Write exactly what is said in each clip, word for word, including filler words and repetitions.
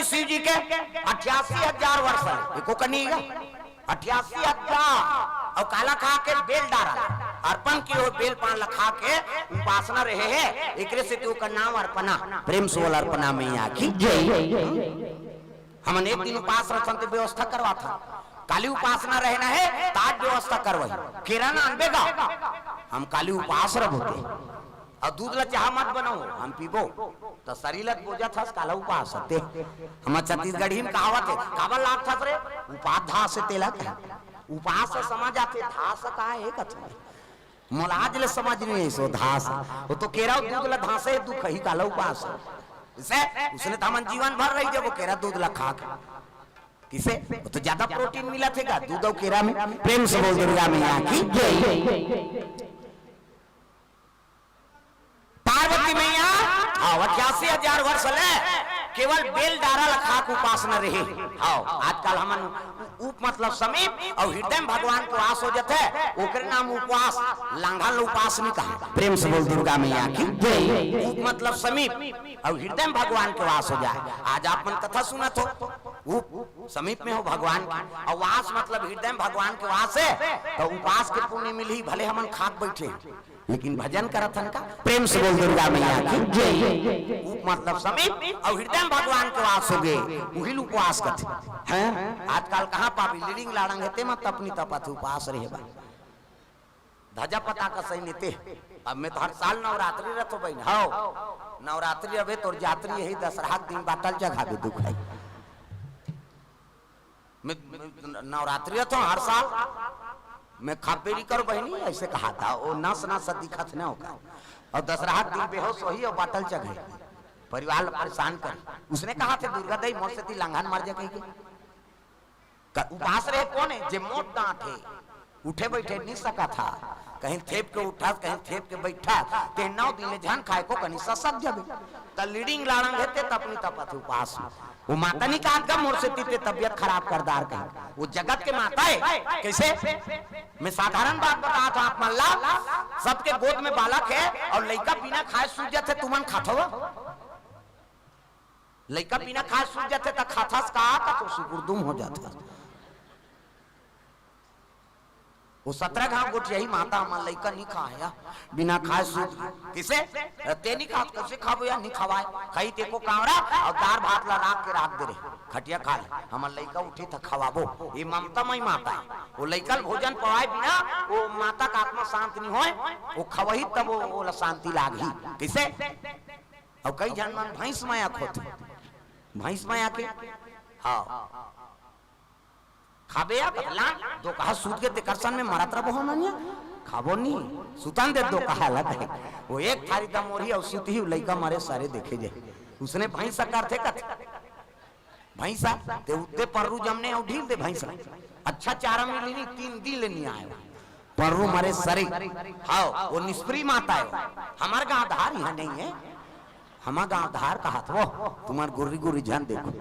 शिव जी के अठासी हजार वर्ष हे, एको कनी गा। अठासी हजार। अउ काला खा के? बेल डारा। अर्पण किए हुए बेल पान ला खा के उपासना रहे हे, एकरे सेती ओकर नाम अर्पणा। प्रेम से बोल, अर्पणा मैया की जय। हमन एक दिन उपास रथन ते व्यवस्था करवाथन। काली उपासना रहना हे, त आज व्यवस्था करवाही। केरा ना आनबे गा। हम काली उपास रह बोते। अउ दूध ला चाह मत बनाओ, हम पीबो। त शरीर ला बोजत हस, काला उपास हते। हमर छत्तीसगढ़ी में कहावत हे, "काबर लागथस रे?" उपास धास हे तेला कहे। उपास से समझ आथे, धास का हे कथे। मोला आज ले समझ नहीं हे सो धास। वो तो केरा अउ दूध ला धासे हे, दुख ही काला उपास हे। इसे उसने त हमन जीवन भर रही जब वो केरा दूध ला खा के। किसे? वो तो ज्यादा प्रोटीन मिलथे गा दूध अउ केरा में। प्रेम से बोल दुर्गा मैया की जय। पार्वती मैया, हाँ, अठासी हजार वर्ष ले केवल बेल डारा ला खा के उपास न रहे। हाँ, आजकल हमन उप मतलब समीप अउ हृदय में भगवान के वास हो जाथे, ओकरे नाम उपवास। लांघन ला उपास नहीं कहा। प्रेम से बोल दुर्गा मैया की जय। उप मतलब समीप अउ हृदय में भगवान के वास हो जाए। आज आप मन कथा सुनत हो, उप समीप में हो भगवान के, अउ वास मतलब हृदय में भगवान के वास हे, त उपास के पुण्य मिलही। भले हमन खात बैठे, लेकिन भजन करत हन का? प्रेम से बोल दुर्गा मैया की जय। उप मतलब समीप अउ हृदय में भगवान के वास होगे, उही ल उपवास कथे। हैं? आजकल कहाँ पाबी? लीडिंग लाड़ंग हे, ते मत अपनी तपत उपास रहे बा। धजा पता का सही नीति। अब मैं तो हर साल नवरात्रि रथो बहिन, हव। नवरात्रि अबे तोर जात्रि यही दसरहा के दिन बाटल चघाबे दुख है। मैं, मैं नवरात्रि रथो हर साल, मैं खाबे नहीं करो बहिनी, ऐसे कहा था। वो नस नस दिखत न होगा। और दसरहा के दिन बेहोश वही और बाटल चघे, परिवार ला परेशान करे। उसने कहा थे दुर्गा दाई मोर सेती लांघन मर जा कही के। क-, उपास रहे कोन हे? जे मोट डांट हे, उठे बैठे नहीं सकत हा। कहीं थेप के उठस, कहीं थेप के बैठस, ते नौ दिन ले झन खाए को कनी ससक जबे। त लीडिंग लाड़ंग हे ते तपनी तपत हे उपास में। वो माता नहीं कहा गा मोर सेती ते तबियत खराब कर डार कहीं। वो जगत के माता हे। कैसे? मैं साधारण बात बतात हों आप मन ला, सबके गोद में बालक हे और लइका बिना खाए सूत जाथे, तुमन खाथो? लइका बिना खाए सूत जाथे त खाथस का? त तो सुकुरदुम हो जाथस। वो सतरा घांव गोठियाही माता मन लइका नहीं खाया, बिना खाए सूत गे। किसे? ते नहीं खात, कैसे खाबो या? नहीं खवाए। खाई ते को कांवरा और दार भात ला राख के राख दे रहे, खटिया खा ले, हमर लइका उठी त खवाबो। ये ममता मई माता हे। वो लइका ल भोजन पवाए बिना वो माता का आत्मा शांत नहीं होए, वो खवही तब वो, वो ला शांति लागही। किसे? अउ कई झन मन भैंस मया खोथे, भैंस मया के, हाँ, खाबे या बदला, दोकहा सूत के तेकर सन में मरत रहो ननिया, खाबो नहीं, सुतन दे दोकहा लगे। वो एक थारी दमोरी अउ सूत ही लइका मरे सारे देखे जाए, उसने भैंस करथे कथे। भैंसा, ते उत्ते पर्रू जमने अउ ढील दे भैंसा। अच्छा चारा मिली नहीं, तीन दिन ले नहीं आए। पर्रू मरे सरे। हाव, वो निष्प्री माता हे। हमर गांव धार यहाँ नहीं हे। हमर गांव धार कहत वो, तुम्हार गुर्री गुर्री झन देखो।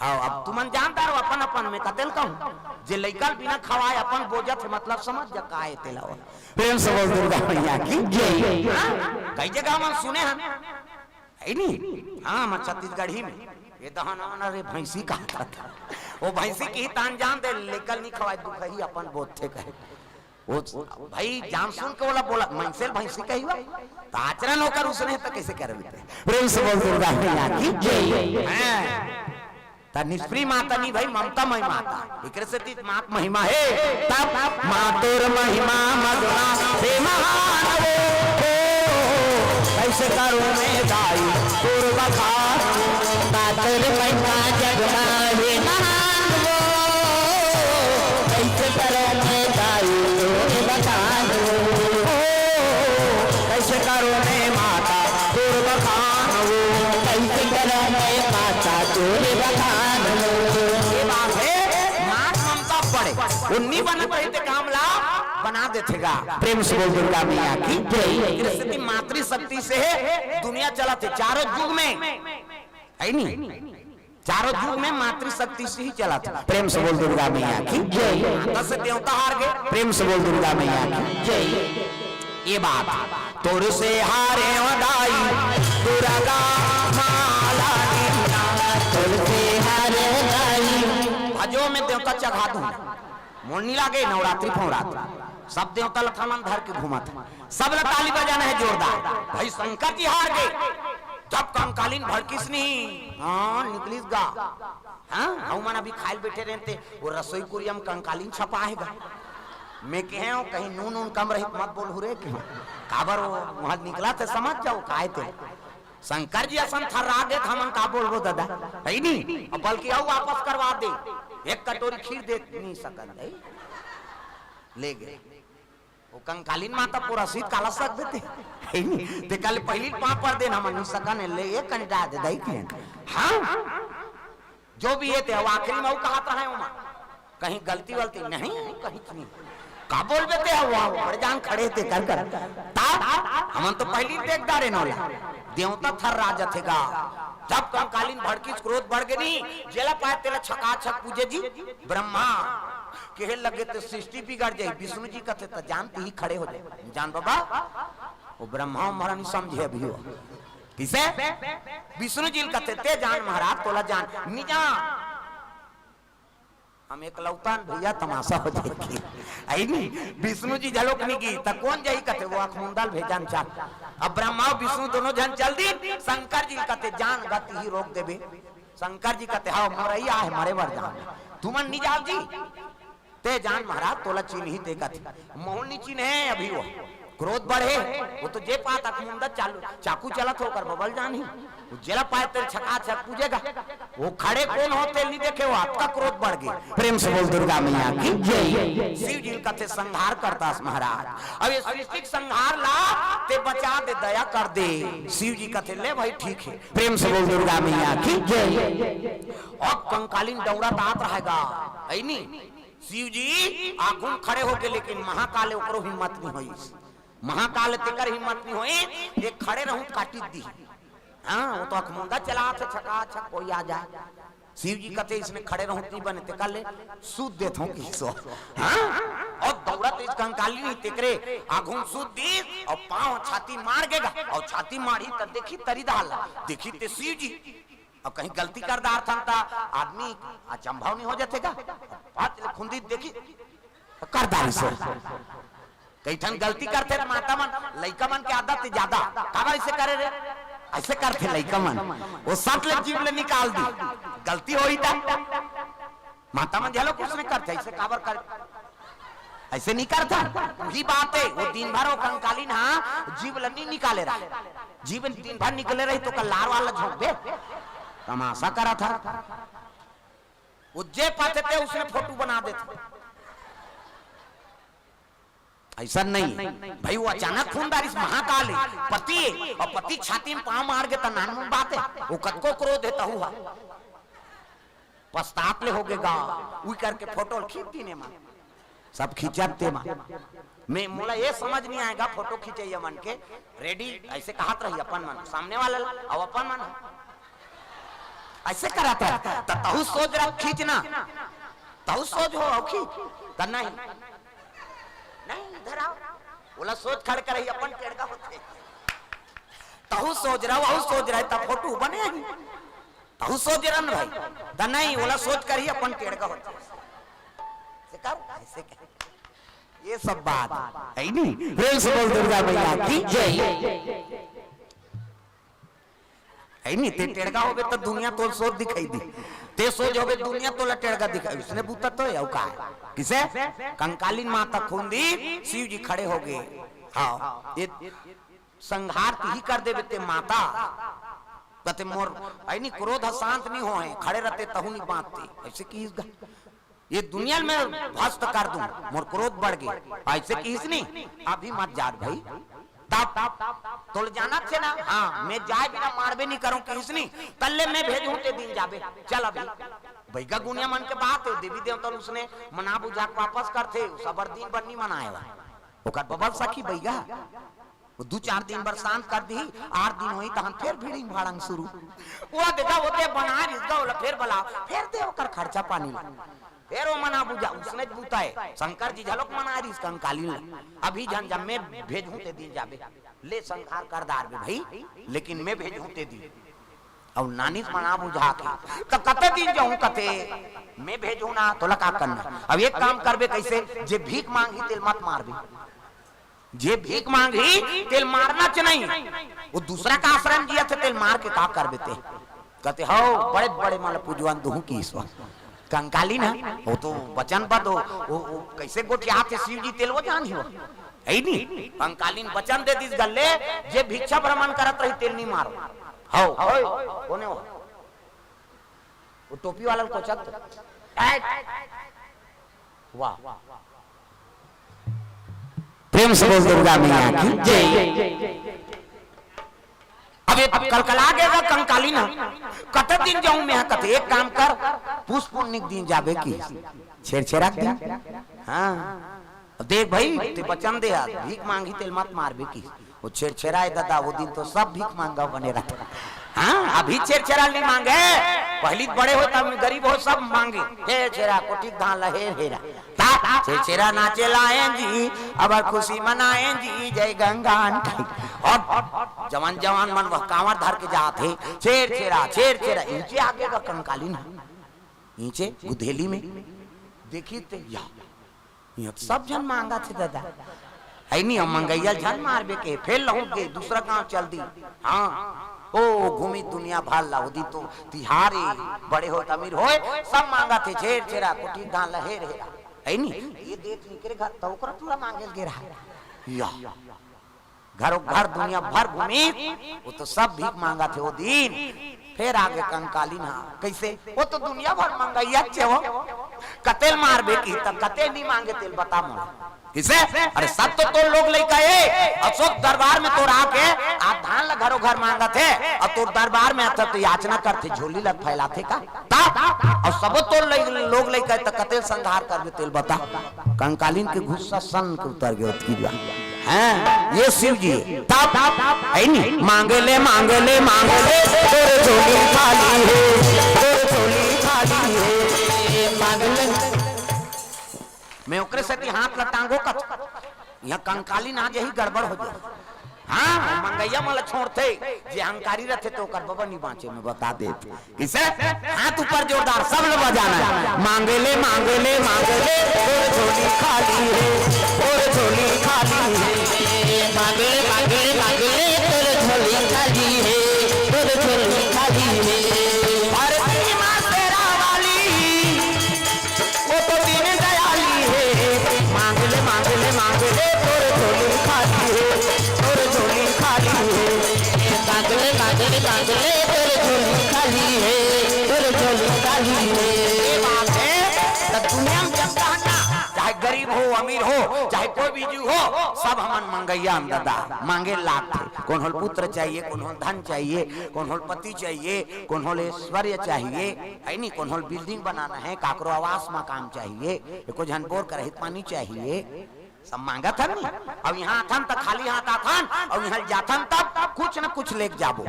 हाव, अब तुमन जानता रहो अपन अपन में कतेल कहूँ। जे लइका ल बिना खवाए अपन बोजत हे, मतलब समझ जा का हे तेला वो। प्रेम से बोल दुर्गा मैया की जय। हाँ? कई जगह मन सुने हैं। है नी? हाँ, मैं छत्तीसगढ़ी में। ये दहन आना रे भैंसी कहा था। वो भैंसी की तान जान दे, लेकल नहीं खवाए दुखही अपन बोथे कहे। वो भाई जान सुन के बोला, बोला, "मनसे ल भैंसी कही हुआ?" तो आचरण होकर उसने तो कैसे कर लेते? प्रेम से बोल दुर्गा मैया की जय। हाँ। त निष्प्री माता नहीं भाई, ममता मई माता। एकरे से तीत मात महिमा हे। तब मातुर महिमा मगना से महान वो। ओ, कैसे करूं मैं दाई तोर बखान? मातुर महिमा जग में महान वो। कैसे करूं मैं दाई तोर बखान वो? ओ, कैसे करूं मैं माता तोर बखान वो? कैसे करूं मैं माता तोर बखान वो? ये बात हे, मात ममता पड़े, वो नहीं बनत रही ते काम ला बना देथे गा। प्रेम से बोल दुर्गा मैया की जय। एकरे सेती मातृशक्ति से हे दुनिया चलत हे चारों युग में, है नी? चारों युग में मातृशक्ति से ही चलत हे। प्रेम से बोल दुर्गा मैया की जय। माता से देवता हार गे। प्रेम से बोल दुर्गा मैया की जय। ये बात तोर से हारे ओ दाई दुर्गा माला निन्ना, तोर से में देवता चघा दूं। मोर नी लागे नवरात्रि फवरात्रि। सब देवता ल थमन धर के घूमत। सब ल ताली बजाना हे जोरदार। भाई शंकर जी हार गे। जब कंकालिन भड़किस नी, हाँ, निकलिस गा। हाँ, हमन अभी खाइल बैठे रहते, वो रसोई कुरिया म कंकालिन छपा हे गा। मैं कहे हूँ, कहीं नून उन कम रही मत बोलहू रे, कहे हूँ। काबर वो वहाँ निकला थे, समझ जाओ, काय थे। शंकर जी असन थर्रा गे त हमन का बोलबो दादा, है नी? अब बल्कि अउ वापस करवा दे, एक कटोरी खीर दे नी सकन, है? ले गे। वो कंकालिन माता पूरा सीत काला सक देते, है नी? ते कल पहली पाँव पर देन हमन नी सकन, ले एक कंटा दे दई के। हाँ? जो भी हे ते, अब आखिरी में अउ कहत रहे ओमा, कहीं गलती वलती नहीं, कहीं नहीं। का बोलबे ते, वो बड़े जान खड़े ते कर कर। तब हमन तो पहली देख डारे नोला, देवता थर्रा जथे गा। जब कंकालिन भड़किस, क्रोध बढ़ गे नी, जेला पाए तेला छका छक पूजे जी। ब्रह्मा कहे लगे ते सृष्टि बिगड़ जाई, विष्णु जी कथे त जान तिही खड़े हो जाए। जान बाबा, वो ब्रह्मा हमारा नहीं समझे अभी हो। किसे? विष्णु जी ल कथे, ते जान महाराज, तोला जान, निजा। हम एकलौता न भैया, तमाशा हो जाएगी। आई नी, विष्णु जी झलोक नहीं गी, त कौन जाही कथे, वो अखमुंदल भेजन चाह। अब ब्रह्मा अउ विष्णु दोनों झन चल दी, शंकर जी ल कथे, जान गति ही रोक देबे। शंकर जी कथे, हाँ, मरैया हे, मरे बर जान। तुमन नी जाव जी। ते जान महाराज, तोला चिन्ही ते कथे। मोहन नी चिन्हे अभी वो। क्रोध बढ़े, वो तो जे पात अखमुंदत चालू, चाकू चलत होकर बबल जानी। वो जेला पाए तेल छका छक पूजेगा। वो खड़े कौन होते नी देखे, वो आपका क्रोध बढ़ गए। प्रेम से बोल दुर्गा मैया की जय। शिव जी कथे संहार करता महाराज। अब ये सृष्टि के संहार ला ते बचा दे, दया कर दे। शिव जी कथे ले भाई ठीक है। प्रेम से बोल दुर्गा मैया की जय। अब कंकालिन डौड़ा तात रहेगा, है नी? शिव जी आगू म खड़े होके, लेकिन महाकाल ओकरो हिम्मत नहीं होई। महाकाल तेकर हिम्मत नहीं होई, ये खड़े रहूं काटी दी। हाँ, वो तो अखमुंदा चला थे, छका छक कोई आ जाए। शिव जी कथे, इसने खड़े रहूं नहीं बने, तेकर ले सूत देत हूं किसो। हाँ, और दौड़त इस कंकाली नहीं, तेकरे आगू म सूत दी और पांव छाती मार गेगा, और छाती मारी त देखी तरी दाल, देखी ते शिव जी। अब कहीं गलती कर डारथन त आदमी अचंभव नहीं हो जाथे का? बात ले खुंदी देखी, कर डारी सो। कई ठन गलती करथे त माता मन, लइका मन के आदत ज्यादा। काबर ऐसे करे रे? ऐसे करथे लइका मन। वो सट ले जीभ ले निकाल दी। गलती होई त माता मन झलो कुछ नहीं करथे, ऐसे काबर कर, ऐसे नहीं करथा। वही बात है, वो दिन भर वो कंकालीन, हाँ, जीभ ल नहीं निकाले रहा। जीभ दिन भर निकले रही तो कल लार वाला झोंक दे। तमाशा करा था। वो जे पाथे ते उसने फोटो बना देथे। ऐसा नहीं भाई, वो अचानक खून डारिस महाकाल है, पति है, और पति छाती में पांव मार के त नानमुन बात है, वो कतको क्रोध है तहु हा। पश्चाताप ले होगे गा, उई करके फोटो ल खींच दीने मा। सब खींचत ते मा। मैं मोला ये समझ नहीं आएगा फोटो खींचइया मन के, रेडी ऐसे कहत रही अपन मन, सामने वाला ला, अब अपन मन ऐसे करत है, त तहु सोच रहा खींचना, तहु सोच हो, हो खींच, त नहीं, नहीं, इधर आओ, बोला सोच खड़ कर रही अपन टेढ़ा होथे, तहु सोच रहा, वहु सोच रहा है, तब फोटो बने ही। तहु सोच रहा न भाई, त नहीं, बोला सोच कर ही अपन टेढ़ा होथे। से कर, ऐसे कर। ये सब बात है नहीं। प्रेम से बोल दुर्गा मैया की जय। है नहीं, ते टेढ़ा होबे त दुनिया तोल सोच दिखाई दी, ते सोच होबे दुनिया तोला टेढ़ा दिखाई। उसने बूता तो है, का है? किसे? कंकालीन माता खून दी, शिव जी खड़े हो गए। हाँ, ये संहार तिही कर देबे ते माता। कते मोर, ऐनी क्रोध शांत नहीं होए, खड़े रहते तहु नहीं बांधते। ऐसे किहिस गा, ये दुनिया में भ्रष्ट कर दूं, मोर क्रोध बढ़ गए। ऐसे किहिस नहीं, अभी मत जात भाई। तब तोल जानत थे ना, हाँ, मैं जाए बिना मारबे नहीं करूं किहिस नहीं, तल्ले मैं भेजूं ते दिन जाबे। चल अभी। बैगा गुनिया मन के बात है, देवी देवता उसने मना बुझा के वापस करथे, सबर दिन बन्नी मनाए ला। ओकर बबल सखी बैगा। वो दू चार दिन बर शांत कर दी, आठ दिन होई तहन फिर भिड़िंग भाड़ंग शुरू। वो देखा, वो ते बना रिस गा, ओला फिर बला, फिर दे ओकर खर्चा पानी ला। फिर वो मना बुझा, उसने बुताए, शंकर जी झलोक मना रिस कंकालीन ला। अभी झन जब मैं भेजूं ते दिन जाबे, ले संहार कर डारबे भाई, लेकिन मैं भेजूं ते दिन। अउ नानिस मना बुझा के, त कते दिन जाहूं कथे, मैं भेजहूं ना, तोला का करना? अब एक काम करबे, कइसे? जे भीख मांगही तेल मत मारबे, जे भीख मांगही तेल मारना च नहीं, वो दूसरा का आश्रम जिया थे, तेल मार के का करबे ते? कथे, "हव, बड़े बड़े मन ल पूजवन दुहूं," किहिस वो। कंकाली ना, वो तो बचन बद वो, वो, वो कइसे गोठियाथे शिव जी, तेल वो जानही वो। हइ नी? कंकालीन बचन दे दिस गल्ले, जे भिक्षा भ्रमण करत रही, तेल नी मारो। हव, हव, कोने वो? वो टोपी वाला ल कोचत। ऐ! वाह। प्रेम से बोल दुर्गा मैया की जय। अब ये कलकला गे गा कंकालीन ह, कते दिन जाहूं मैं ह, कथे, एक काम कर, पुस पुन्नी के दिन जाबे कि छेरछेरा के दिन। हाँ, अब देख भई, ते बचन दे हा, भीख मांगही तेल मत मारबे कि। वो छेरछेरा हे ददा, वो दिन तो सब भीख मांगा बने रहिथे। हाँ, अभी छेरछेरा नहीं मांगे, पहिली बड़े हो तब गरीब हो सब मांगे, "हे छेरा, कोठी के धान ला हेर हेरा।" ता, छेरछेरा नाचे लाएं जी, अब खुशी मनाएं जी, जय गंगा आंटी। और जवान जवान मन वह कांवर धर के जात हे, छेरछेरा, छेरछेरा, इहिंचे आगे गा कंकालीन ह, इहिंचे गुधेली में। देखी ते, या, इहां तो सब झन मांगथे ददा। हइ नी, हम मंगइया ल झन मारबे के, फेर लहुट गे, दूसरा गांव चल दी। हाँ, ओ घूमी दुनिया भर ला, ओदी तो तिहार ए, बड़े होत अमीर होय, सब मांगथे, छेरछेरा, कोठी धान ला हेर हेरा। हइ नी, ये देख निकरे घर, त ओकरा टूरा मांगे ल गे रहा। या। घरो घर दुनिया भर घूमी, वो तो सब भीख मांगथे वो दिन। फेर आगे कंकालीन ह, कइसे? वो तो दुनिया भर मंगइया च हे वो। कते ल मारबे कि, त कते ल नी मांगे तेल बता मोला। कइसे? अरे सब तो तोर लोग लइका हे, अशोक दरबार में तोर आके, आ धान ला घरो घर मांगथे, अउ तोर दरबार में आथे त याचना करथे, झोली ला फैलाथे का? ता, अउ सबो तोर लइ-, लोग लइका हे, त कते ल संघार करबे तेल बता। कंकालीन के गुस्सा सन के उतर गे ओतकी बार। हैं, ये शिव जी, तब, हइ नी, मांगे ले, मांगे ले, मांगे ले, तोर झोली खाली हे, तोर झोली खाली हे, मांगे ले। मैं ओकरे सेती हाथ ला टांगो कत, इहां कंकालीन आ जाही, गड़बड़ हो जाही। हाँ, मंगइया मन ला छोड़थे, जे अहंकारी रहिथे, त ओकर बबा नी बांचे, मैं बता देत। कइसे? हाथ ऊपर जोरदार, सब लोग बजाना हे। मांगे ले, मांगे ले, मांगे ले, तोर झोली खाली हे, तोर झोली खाली हे। मांगे ले, मांगे ले, मांगे ले, तोर झोली खाली हे, तोर झोली खाली हे। अरे तेरी माँ शेरा वाली, वो तो दीन दयाली हे। मांग ले, मांग ले, मांग ले, तोर झोली खाली हे, तोर झोली खाली हे। मांग ले, मांग ले, मांग ले, तोर झोली खाली हे, तोर झोली खाली हे। ये बात हे, त दुनिया में जब कहना, चाहे गरीब हो, अमीर हो, चाहे कोई भी जीव हो, सब हमन मंगइया अन ददा, मांगे लागथे। कोनो ल पुत्र चाहिए, कोनो ल धन चाहिए, कोनो ल पति चाहिए, कोनो ल ऐश्वर्य चाहिए, हइ नी, कोनो ल building बनाना हे, काकरो आवास मकान चाहिए, एको झन बोर करहित पानी चाहिए, सब मांगत हन नी। अब इहां आथन त खाली हाथ आथन, अउ इहां जाथन तब कुछ न कुछ लेके जाबो।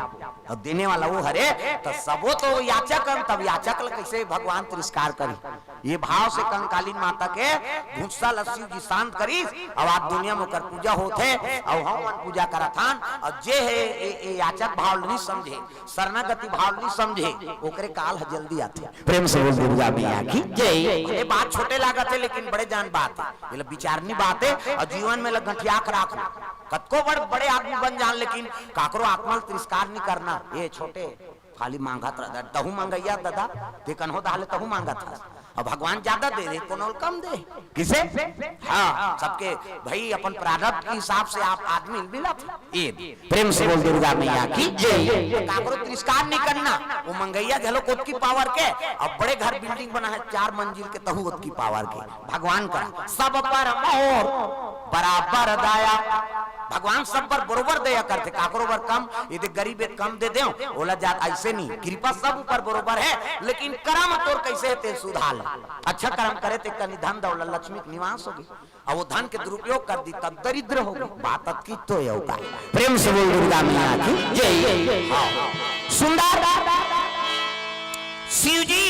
अउ देने वाला वो हरे, त सबो तो याचक हन, तब याचक ल कइसे भगवान तिरस्कार करही? ये भाव से कंकालीन माता के गुस्सा ल शिव जी शांत करिस, अउ आज दुनिया में ओकर पूजा होत हे, अउ हमन पूजा करत हन, अउ जे हे ए, ए याचक भाव ल नी समझे, शरणागति भाव ल नी समझे, ओकरे काल ह जल्दी आथे। प्रेम से बोल दुर्गा मैया की जय। ये बात छोटे लागत हे, लेकिन बड़े जान बात हे, ये ल विचारनी बात हे, अउ जीवन में ल गंठिया के राखो। कतको बड़, बड़े आदमी बन जान, लेकिन काकरो आत्मा ल तिरस्कार नी करना। ये छोटे खाली मांगत रह, तहू मंगइया ददा, ते कन्हो दहा ले तहू मांगत हस। अब भगवान ज्यादा दे दे, कोनो ल कम दे। कइसे? हाँ, सबके भई अपन प्रारब्ध के हिसाब से आप आदमी मिलत हे। ये प्रेम से बोल दुर्गा मैया की जय। काकरो तिरस्कार नी करना, वो मंगइया घलो ओतकी power के, अब बड़े घर building बना हे चार मंजिल के, तहू ओतकी power के। भगवान करा सब पर मोर बराबर दया। भगवान सब पर बरोबर दया करथे, काकरो बर कम, ये दे गरीब हे त कम दे देव, ओला जात अइसे नी। कृपा सब ऊपर बरोबर हे, लेकिन करम तोर कइसे हे तेल सुधार ले। अच्छा करम करे ते कनी धन दौलत लक्ष्मी के निवास होगे, अउ वो धन के दुरुपयोग कर दी तब दरिद्र होगे। बात अतकी तो हे का। प्रेम से बोल दुर्गा मैया की जय। हाँ। सुंदर शिव जी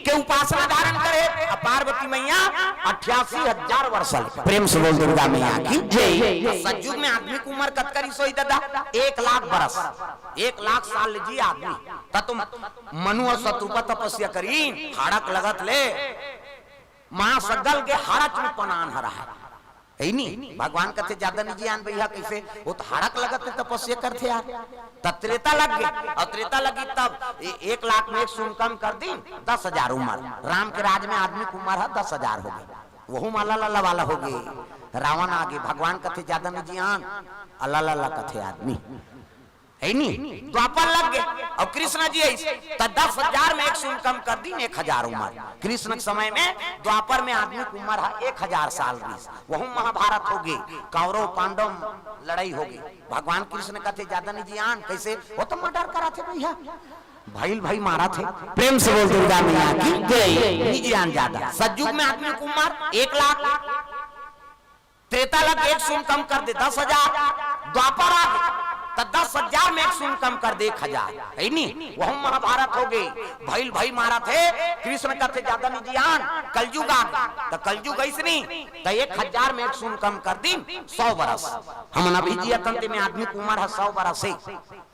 के उपासना धारण करे, अउ पार्वती मैया अठासी हजार वर्ष ले। प्रेम से बोल दुर्गा मैया की जय। सतयुग में आदमी के उम्र कतका रिहिस होही दादा? एक लाख बरस, एक लाख साल जी आदमी। त तो मनु अउ शतरूपा तपस्या करिन, हाड़क लगत ले मांस गल के हड़क में पनान हरा है। हे नी? भगवान कथे, "ज्यादा नहीं जियान भैया, कइसे? वो तो हड़क लगत ले तपस्या करथे यार।" तब त्रेता लग गे, अउ त्रेता लगी तब ए-, एक लाख में एक शून्य कम कर दिन, दस हजार उम्र। राम के राज में आदमी के उम्र ह दस हजार हो गे, वहू में अल्ला लल्ला वाला हो गे। रावण आ गे, भगवान कथे, "ज्यादा नहीं जियान, अल्ला लल्ला कथे आदमी।" हे नी? द्वापर लग गे, अउ कृष्ण जी अइस, त दस हजार में एक शून्य कम कर दिन, एक हजार उम्र। कृष्ण के समय में द्वापर में आदमी के उम्र ह एक हजार साल रिहिस, वहू महाभारत हो गे, कौरव पांडव लड़ाई हो गे। भगवान कृष्ण कथे, "ज्यादा नहीं जियान।" कइसे? वो तो मर्डर कराथे भैया, भइल भई मारथे। प्रेम से बोल दुर्गा मैया की जय। नहीं जियान ज्यादा। सतयुग में आदमी के उम्र एक लाख, त्रेता लग एक शून्य कम कर दे, दस हजार। द्वापर आ गे, त दस हजार में एक शून्य कम कर दे, एक हजार। हे नी? वहू महाभारत हो गे, भइल भई मारथे। कृष्ण कथे, "ज्यादा नहीं जियान।" कलयुग आ गे, त कलयुग अइस नी, त एक हजार में एक शून्य कम कर दिन, सौ बरस। हमन अभी जियत हन, तेमे आदमी के उम्र ह सौ बरस हे,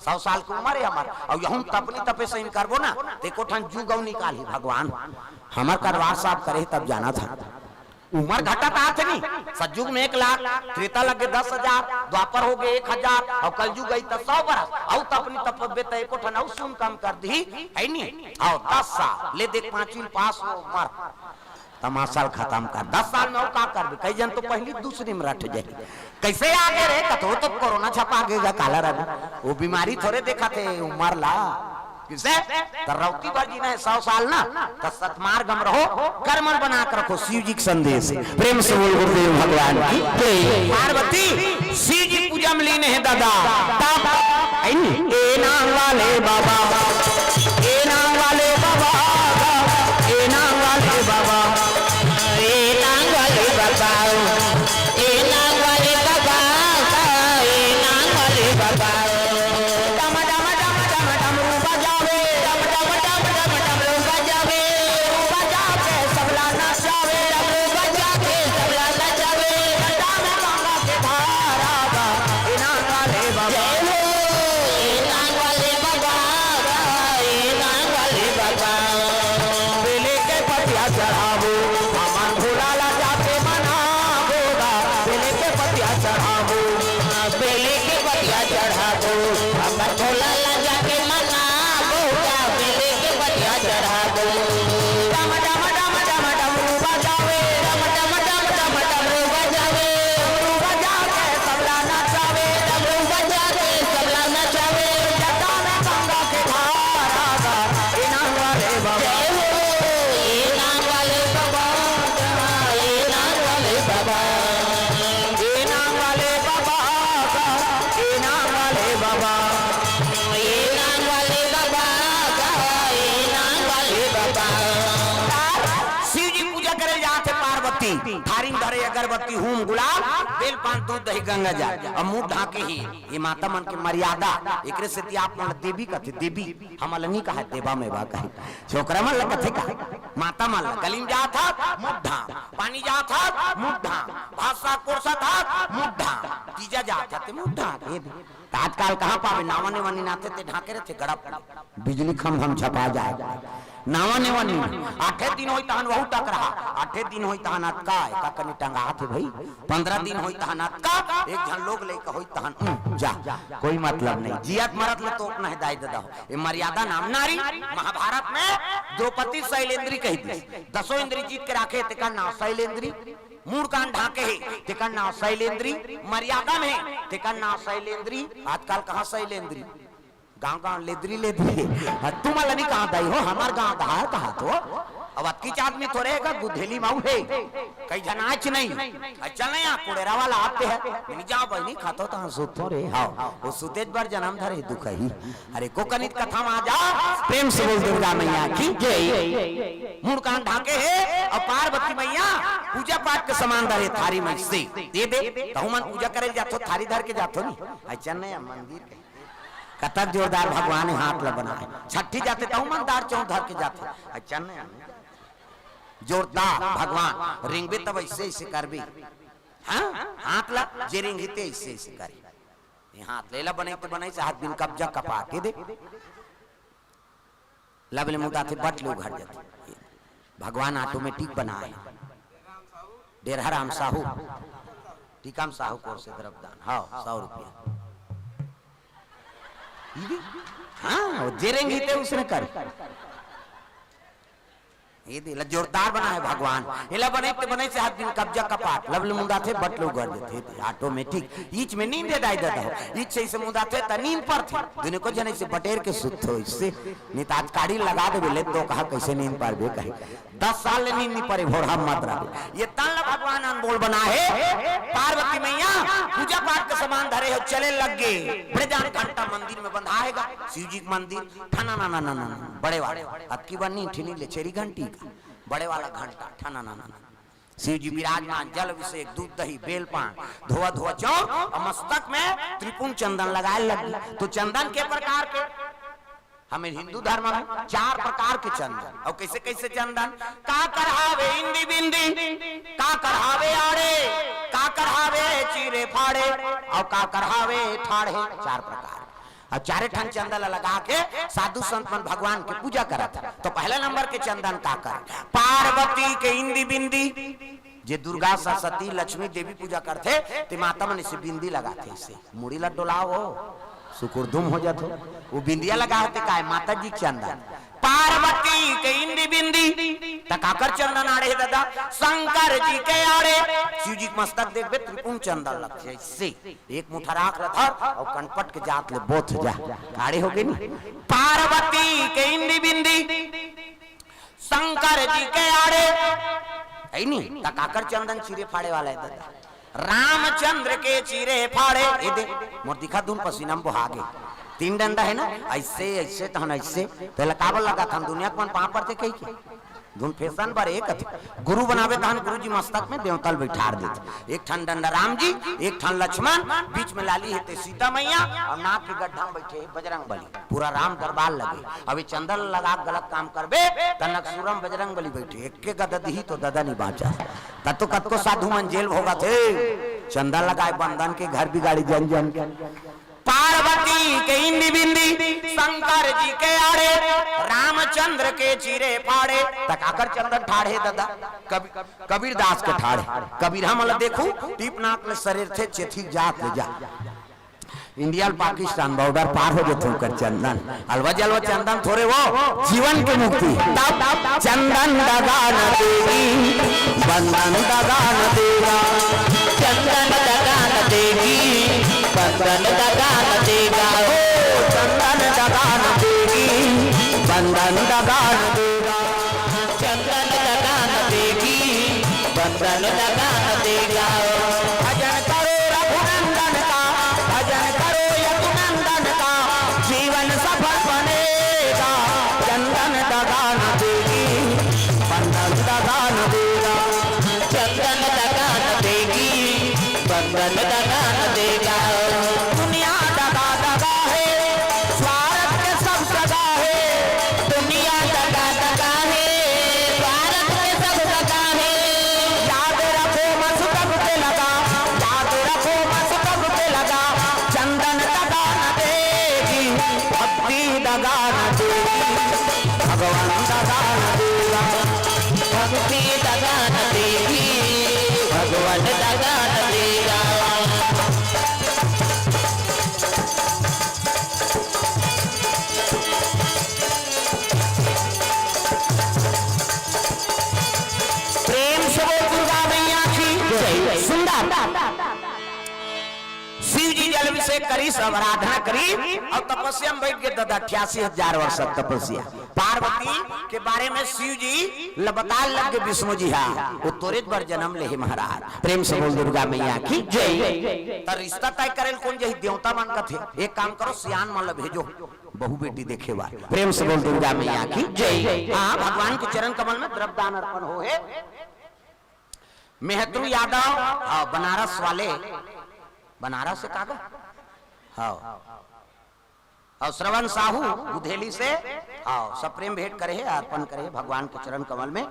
सौ साल के उम्र हे हमर। अउ यहू तपनी तपे सही करबो ना, त एको ठन जुग अउ निकालही भगवान। हमर करवार साहब करे तब जानत हन। उमर घटत आथे नी, सतयुग में एक लाख, त्रेता लगे दस हजार, द्वापर हो गे एक हजार, अउ कलयुग अइस त सौ बरस, अउ त अपनी तपबे त एको ठन अउ सुन कम कर दिही, हे नी? अउ दस साल ले देख, पांचवी पास हो उमर, तमाशा ल खतम कर। दस साल में अउ का करबे? कई जन तो पहली दूसरी में रट जाही। कइसे आगे रे? कतो तो कोरोना छपा गे गा, काला रघु। वो बीमारी थोरे देखत हे, उमर ला। किसे? त रौती भर जीना हे सौ साल ना, त सतमार्ग में रहो, कर्मन बना के रखो, शिव जी के संदेश। प्रेम से बोल गुरुदेव भगवान की जय। पार्वती शिव जी पूजा में लीन हे दादा, तब ए नाम वाले बाबा, ए नाम वाले बाबा, ए नाम वाले बाबा, ए नाम वाले बाबा, ए नाम वाले बाबा, ए नाम वाले बाबा। डम डम डम डम डमरू बजावे, डम डम डम डम डमरू बजावे, डमरू बजा के सबला नचावे, डमरू बजा के सबला नचावे। जटा में गंगा के धारा बा, ए नाम वाले बाबा। जय हो, ए नाम वाले बाबा, ए नाम वाले बाबा। बेले के पतिया चढ़ाबो, हमन भोला ला जाके मनाबो गा। बेले के पतिया चढ़ाबो, बेले के पतिया चढ़ाबो, हमन भोला ला जाके मनाबो गा। बेले के पतिया चढ़ाबो। डम डम डम डम डमरू बजावे, डम डम डम डम डमरू बजावे, डमरू बजा के सबला नचावे, डमरू बजा के सबला नचावे। जटा में गंगा के धारा बा, ए नाम वाले बाबा। जय हो, ए नाम वाले बाबा, ए नाम वाले बाबा। ए नाम वाले बाबा, ए नाम वाले बाबा। ए नाम वाले बाबा, ए नाम वाले बाबा। शिव जी पूजा करे जात हे पार्वती, थारी में धरे अगरबत्ती, हूम, गुलाल, बेल, पान, दूध, दही, गंगा जल, अउ मुंह ढांके हे। ये माता मन के मर्यादा, एकरे सेती आप मन ला देवी कथे, देवी, हमन ला नी कहे, देवा में बा कहे। छोकरा मन ला कथे का? माता मन ला। गली में जात हस, मुंह ढांक, पानी जात हस, मुंह ढांक, भात साग परोसत हस, मुंह ढांक, तीजा जात हस, ते मुंह ढांक, ये दे। त आजकल कहाँ पाबे? नावा नेवा नी नाथे, ते ढांके रथे, गड़प। बिजली खंभा में झपा जाए। नावा नेवा नी। आठे दिन होई तहन वहू टकराहा, आठे दिन होई तहन अतका, एका कनी टंगात हे भई। पंद्रह दिन होई तहन अतका, एक झन लोग लइका होई तहन, उम, जा, कोई मतलब नहीं। जियत मरत ले तोपना हे दाई ददा हो। ये मर्यादा नाम नारी। महाभारत में द्रौपदी शैलेंद्री कहि दिस। दसों इंद्री जीत के राखे, तेकर नाम शैलेंद्री। मूड़ कान ढांके हे, तेकर नाम शैलेंद्री। मर्यादा में हे, तेकर नाम शैलेंद्री। आजकल कहाँ शैलेंद्री? गांव गांव लेदरी लेदरी। हाँ, तुमन ला नी कहा दाई हो, हमर गांव धार कहा तो। अब अतकीच आदमी थोरे हे का, गुधेली माऊ हे। कई झन आच नहीं। अच्छा नहीं, आ कुड़ेरा वाला आते हैं। नी जाओ बहिनी, खातो तहाँ सुतो रे। हाँ, वो सुतेज बर जन्म धरे दुख ही। अरे, को कनित कथा में आ जा, प्रेम से बोल दुर्गा मैया की जय। मूड़ कान ढांके हे अउ पार्वती मैया पूजा पाठ के सामान धरे थारी में से। ये दे, तहु मन पूजा करे जाथो, थारी धर के जाथो नी। अच्छा नहीं, मंदिर के। कतक जोरदार भगवान हे हाथ ल बनाए। छट्ठी जाथे तहू मन दार चौंक धर के जाथे। अच्छा नहीं, जोरदार भगवान रेंगबे तब ऐसे ऐसे करबे। हाँ, हाथ ला जे रेंगही ते ऐसे ऐसे करे। ये हाथ ले ला, बने ते बने से हाथ बिन कब्जा कपा के दे। लब ले मुदाथे बट ले उघर जाथे। भगवान ऑटोमेटिक बनाए। डेरहा राम साहू, टीकाम साहू कोर से द्रव्यदान, हाँ, सौ रुपया। ये दे, हाँ, वो जे रेंगही ते उसने कर। ये दे, ला जोरदार बनाए भगवान। एला बने ते बने से हाथ बिन कब्जा कपाट। लब ले मुदाथे बट ले उघर जाथे। ये दे, ऑटोमेटिक। ईच में नींद हे दाई ददा हो। ईच से इसे मुदाथे त नींद परथे। दुनिया को जने से बटेर के सुत हो इससे। नहीं तो आज काड़ी लगा देबे, ले तो कहा कैसे नींद पारबे कहे। दस साल ले नींद नहीं परे, भोरहा मत रहे। ये तन ला भगवान अनमोल बना हे। पार्वती मैया पूजा पाठ के सामान धरे हो, चले लग गे। बड़े जान घंटा मंदिर में बंधा हे गा, शिव जी के मंदिर, ठना ना ना ना ना ना, बड़े वाला। अतकी बार नहीं, ठिनी ले छेरी घंटी का, बड़े वाला घंटा, ठना ना ना ना। शिव जी विराजमान, जल अभिषेक, दूध दही, बेल पान, धोआ धोआ चौक और मस्तक में त्रिपुंड चंदन लगाए लग गे। तो चंदन के प्रकार के हमें हिंदू धर्म में चार प्रकार के चंदन। और कैसे कैसे चंदन? काकर हावे इंदी बिंदी, काकर हावे आड़े, काकर हावे चीरे फाड़े, और काकर हावे ठाढ़े। चार प्रकार। और चारे ठन चंदन ला लगा के साधु संत मन भगवान के पूजा करत हे। तो पहला नंबर के चंदन काकर? पार्वती के इंदी बिंदी। जे दुर्गा, सरस्वती, लक्ष्मी, देवी पूजा करथे, ते माता मन इसे बिंदी लगाथे, इसे मुड़ी ला डोलाओ, सुकुरदुम हो जाथे। वो बिंदिया लगा होते काय? माता जी के चंदन। पार्वती के इंदी बिंदी, त काकर चंदन आड़े हे ददा? शंकर जी के आड़े। शिव जी के मस्तक देखबे, त्रिपुंड चंदन लगथे, इसे एक मुठा राख ल धर और कनपट के जात ले बोथ जा, आड़े हो गे नी। पार्वती के इंदी बिंदी, शंकर जी के आड़े, है नी? त काकर चंदन चीरे फाड़े वाला हे ददा? रामचंद्र के चीरे फाड़े। ये दे, मोर दिखा दून पसीना में बोहा गे। तीन डंडा हे ना, ऐसे, ऐसे, तहन ऐसे। तेला काबर लगाथन? दुनिया के मन पाँव परथे कहि के। धुन फैशन बर एक गुरु बनावे तहन गुरु जी मस्तक में देवता ल बैठार देथे। एक ठन डंडा राम जी, एक ठन लक्ष्मण, बीच में लाली हे ते सीता मैया, और नाक के गड्ढा में बैठे हे बजरंग बली। पूरा राम दरबार लगे। अभी चंदन लगा के गलत काम करबे, त नकसूरम बजरंग बली बैठे, एक के गदा दिही तो ददा नहीं बाँचा। तब तो कतको साधु मन जेल भोगत हे, चंदन लगाए बंदन के घर बिगाड़ी जन जन के। पार्वती के इंदी बिंदी, शंकर जी के आड़े, रामचंद्र के चीरे फाड़े। त काकर चंदन ठाढ़े ददा? कबीर, कबीर दास के ठाढ़े। कबीर हमन ला देखू, टीप नाक ले सरेरथे, चेथी जात ले जा। इंडिया ल पाकिस्तान बॉर्डर पार हो जथे ओकर चंदन। अलवा जलवा चंदन थोरे वो, जीवन के मुक्ति। तब चंदन दगा न देगी, बंधन दगा न देगा। चंदन दगा न देगी, बंधन दगा न देगा। ओ चंदन दगा न देगी, बंधन दगा न देगा। चंदन दगा न देगी, बंधन दगा न देगा। भजन करो रघुनंदन का, भजन करो यदुनंदन का, जीवन सफल बनेगा। चंदन दगा न देगी, बंधन दगा न देगा। चंदन दगा न देगी, बंधन दगा न देगा। दुनिया दगा दगा है, स्वार्थ के सब जगह है। दुनिया दगा दगा है, स्वार्थ के सब जगह है। याद रखो मसकब के लगा, याद रखो मसकब के लगा। चंदन दगा न देगी, भक्ति दगा न देगी, भगवान दगा न देगा। भक्ति दगा न देगी, भगवान दगा न देगा। प्रेम से बोल दुर्गा मैया की जय। सुंदर। शिव जी जल अभिषेक करी, सब आराधना करी और तपस्या में बैठ के ददा अट्ठासी हजार वर्ष तक तपस्या। पार्वती के बारे में शिव जी ल बताए लग गे विष्णु जी, हाँ, वो तोरे बर जन्म ले हे महाराज। प्रेम से बोल दुर्गा मैया की जय। त रिश्ता तय करे ल कोन जही? देवता मन कथे, एक काम करो, सियान मन ल भेजो, बहू बेटी देखे बर। प्रेम से बोल दुर्गा मैया की जय। हाँ, भगवान के चरण कमल में द्रव्यदान अर्पण हो हे। मेहतरू यादव, हाँ, बनारस वाले, बनारस से कागा? हाँ। अउ श्रवण साहू गुधेली से, हाँ, सप्रेम भेंट करे हे, अर्पण करे हे भगवान के चरण कमल में।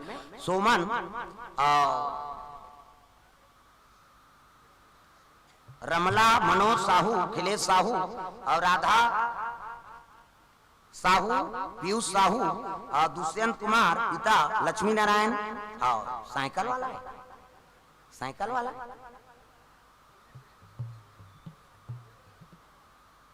सोमन अउ रमला, मनोज साहू, अखिलेश साहू अउ राधा साहू, पीयूष साहू अउ दुष्यंत कुमार, पिता लक्ष्मी नारायण, हाँ, साइकिल वाला हे, साइकिल वाला।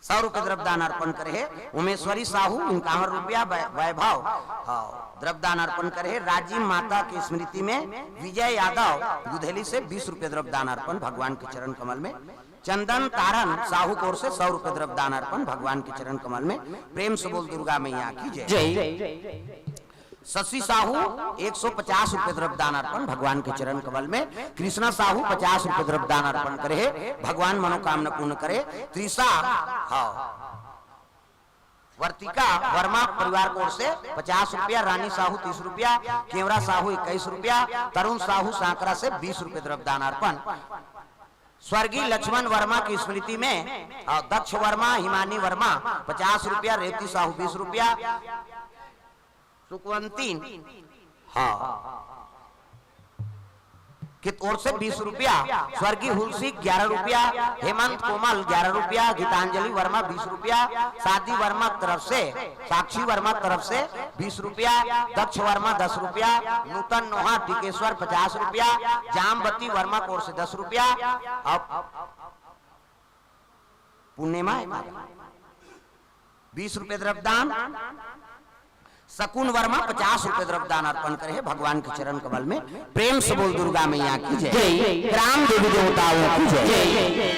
सौ रुपये द्रव्यदान अर्पण करे हे उमेश्वरी साहू, इक्यावन रुपया। वै-, वैभव, हाँ, द्रव्यदान अर्पण करे हे राजी माता की स्मृति में। विजय यादव गुधेली से बीस रुपये द्रव्यदान अर्पण भगवान के चरण कमल में। चंदन तारन साहू की ओर से सौ रुपये द्रव्यदान अर्पण भगवान के चरण कमल में। प्रेम से बोल दुर्गा मैया की जय। जय। शशि साहू एक सौ पचास रुपये द्रव्यदान अर्पण भगवान के चरण कमल में। कृष्णा साहू पचास रुपये द्रव्यदान अर्पण करे हे, भगवान मनोकामना पूर्ण करे। त्रिशा, हाँ, वर्तिका वर्मा परिवार की ओर से पचास रुपया, रानी साहू तीस रुपया, केवरा साहू इक्कीस रुपया, तरुण साहू सांकरा से बीस रुपये द्रव्यदान अर्पण। स्वर्गीय लक्ष्मण वर्मा की स्मृति में, अ, दक्ष वर्मा, हिमानी वर्मा पचास रुपया, रेवती साहू बीस रुपया, सुकवंती, हाँ, की ओर से बीस रुपया, स्वर्गीय हुलसी ग्यारह रुपया, हेमंत कोमल ग्यारह रुपया, गीतांजलि वर्मा बीस रुपया, शादी वर्मा तरफ से, साक्षी वर्मा तरफ से बीस रुपया, दक्ष वर्मा दस रुपया, नूतन नोहा टिकेश्वर पचास रुपया, जामवती वर्मा की ओर से दस रुपया, अब पूर्णिमा हे, बीस रुपये द्रव्यदान। शकुन वर्मा पचास रुपये द्रव्यदान अर्पण करे हे भगवान के चरण कमल में। प्रेम से बोल दुर्गा मैया की जय। जय। ग्राम देवी देवताओं की जय। जय।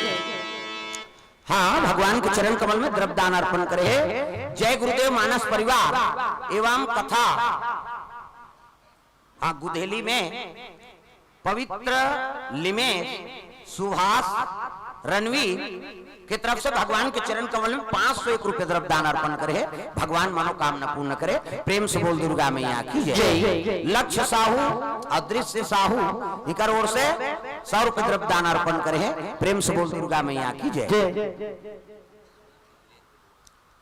हाँ, भगवान के चरण कमल में द्रव्यदान अर्पण करे हे जय गुरुदेव मानस परिवार एवं कथा, हाँ, गुधेली में पवित्र लिमेश, सुभाष, रणवीर के तरफ से भगवान के चरण कमल में पाँच सौ एक रुपये द्रव्यदान अर्पण करे हे। भगवान मनोकामना पूर्ण करे। प्रेम से बोल दुर्गा मैया की जय। जय। लक्ष्य साहू, अदृश्य साहू, इकर ओर से सौ रुपये द्रव्यदान अर्पण करे हे। प्रेम से बोल दुर्गा मैया की जय। जय।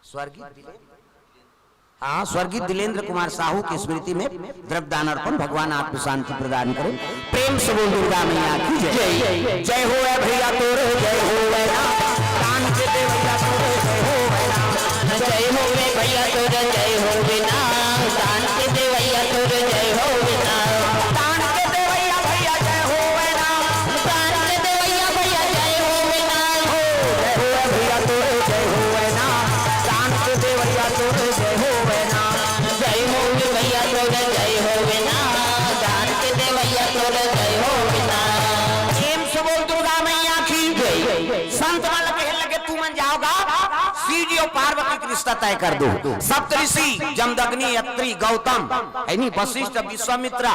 स्वर्गीय दिले-, हाँ, स्वर्गीय दिलेंद्र कुमार साहू की स्मृति में द्रव्यदान अर्पण। भगवान आपको शांति प्रदान करे। प्रेम से बोल दुर्गा मैया की जय। जय। जय हो ए भैया तोरे, जय हो ए ना। दान के देवैया तोरे, जय हो ए ना। जय हो ए भैया तोरे, जय हो ए ना। दान के देवैया तोरे, जय हो ए ना। दान के देवैया भैया, जय हो ए ना। दान के देवैया भैया, जय हो ए ना। हो, जय हो ए भैया तोरे, जय हो ए ना। दान के देवैया तोरे, जय हो ए ना। जय हो ए भैया तोरे, जय हो ए ना। दान के देवैया तोरे, जय हो ए ना। प्रेम से बोल दुर्गा मैया की जय। संत मन कहे लगे, तुमन जाओगा, शिव जी अउ पार्वती के रिश्ता तय कर दो। सप्तऋषि जमदग्नि, अत्रि, गौतम, हे नी, वशिष्ठ, विश्वामित्र,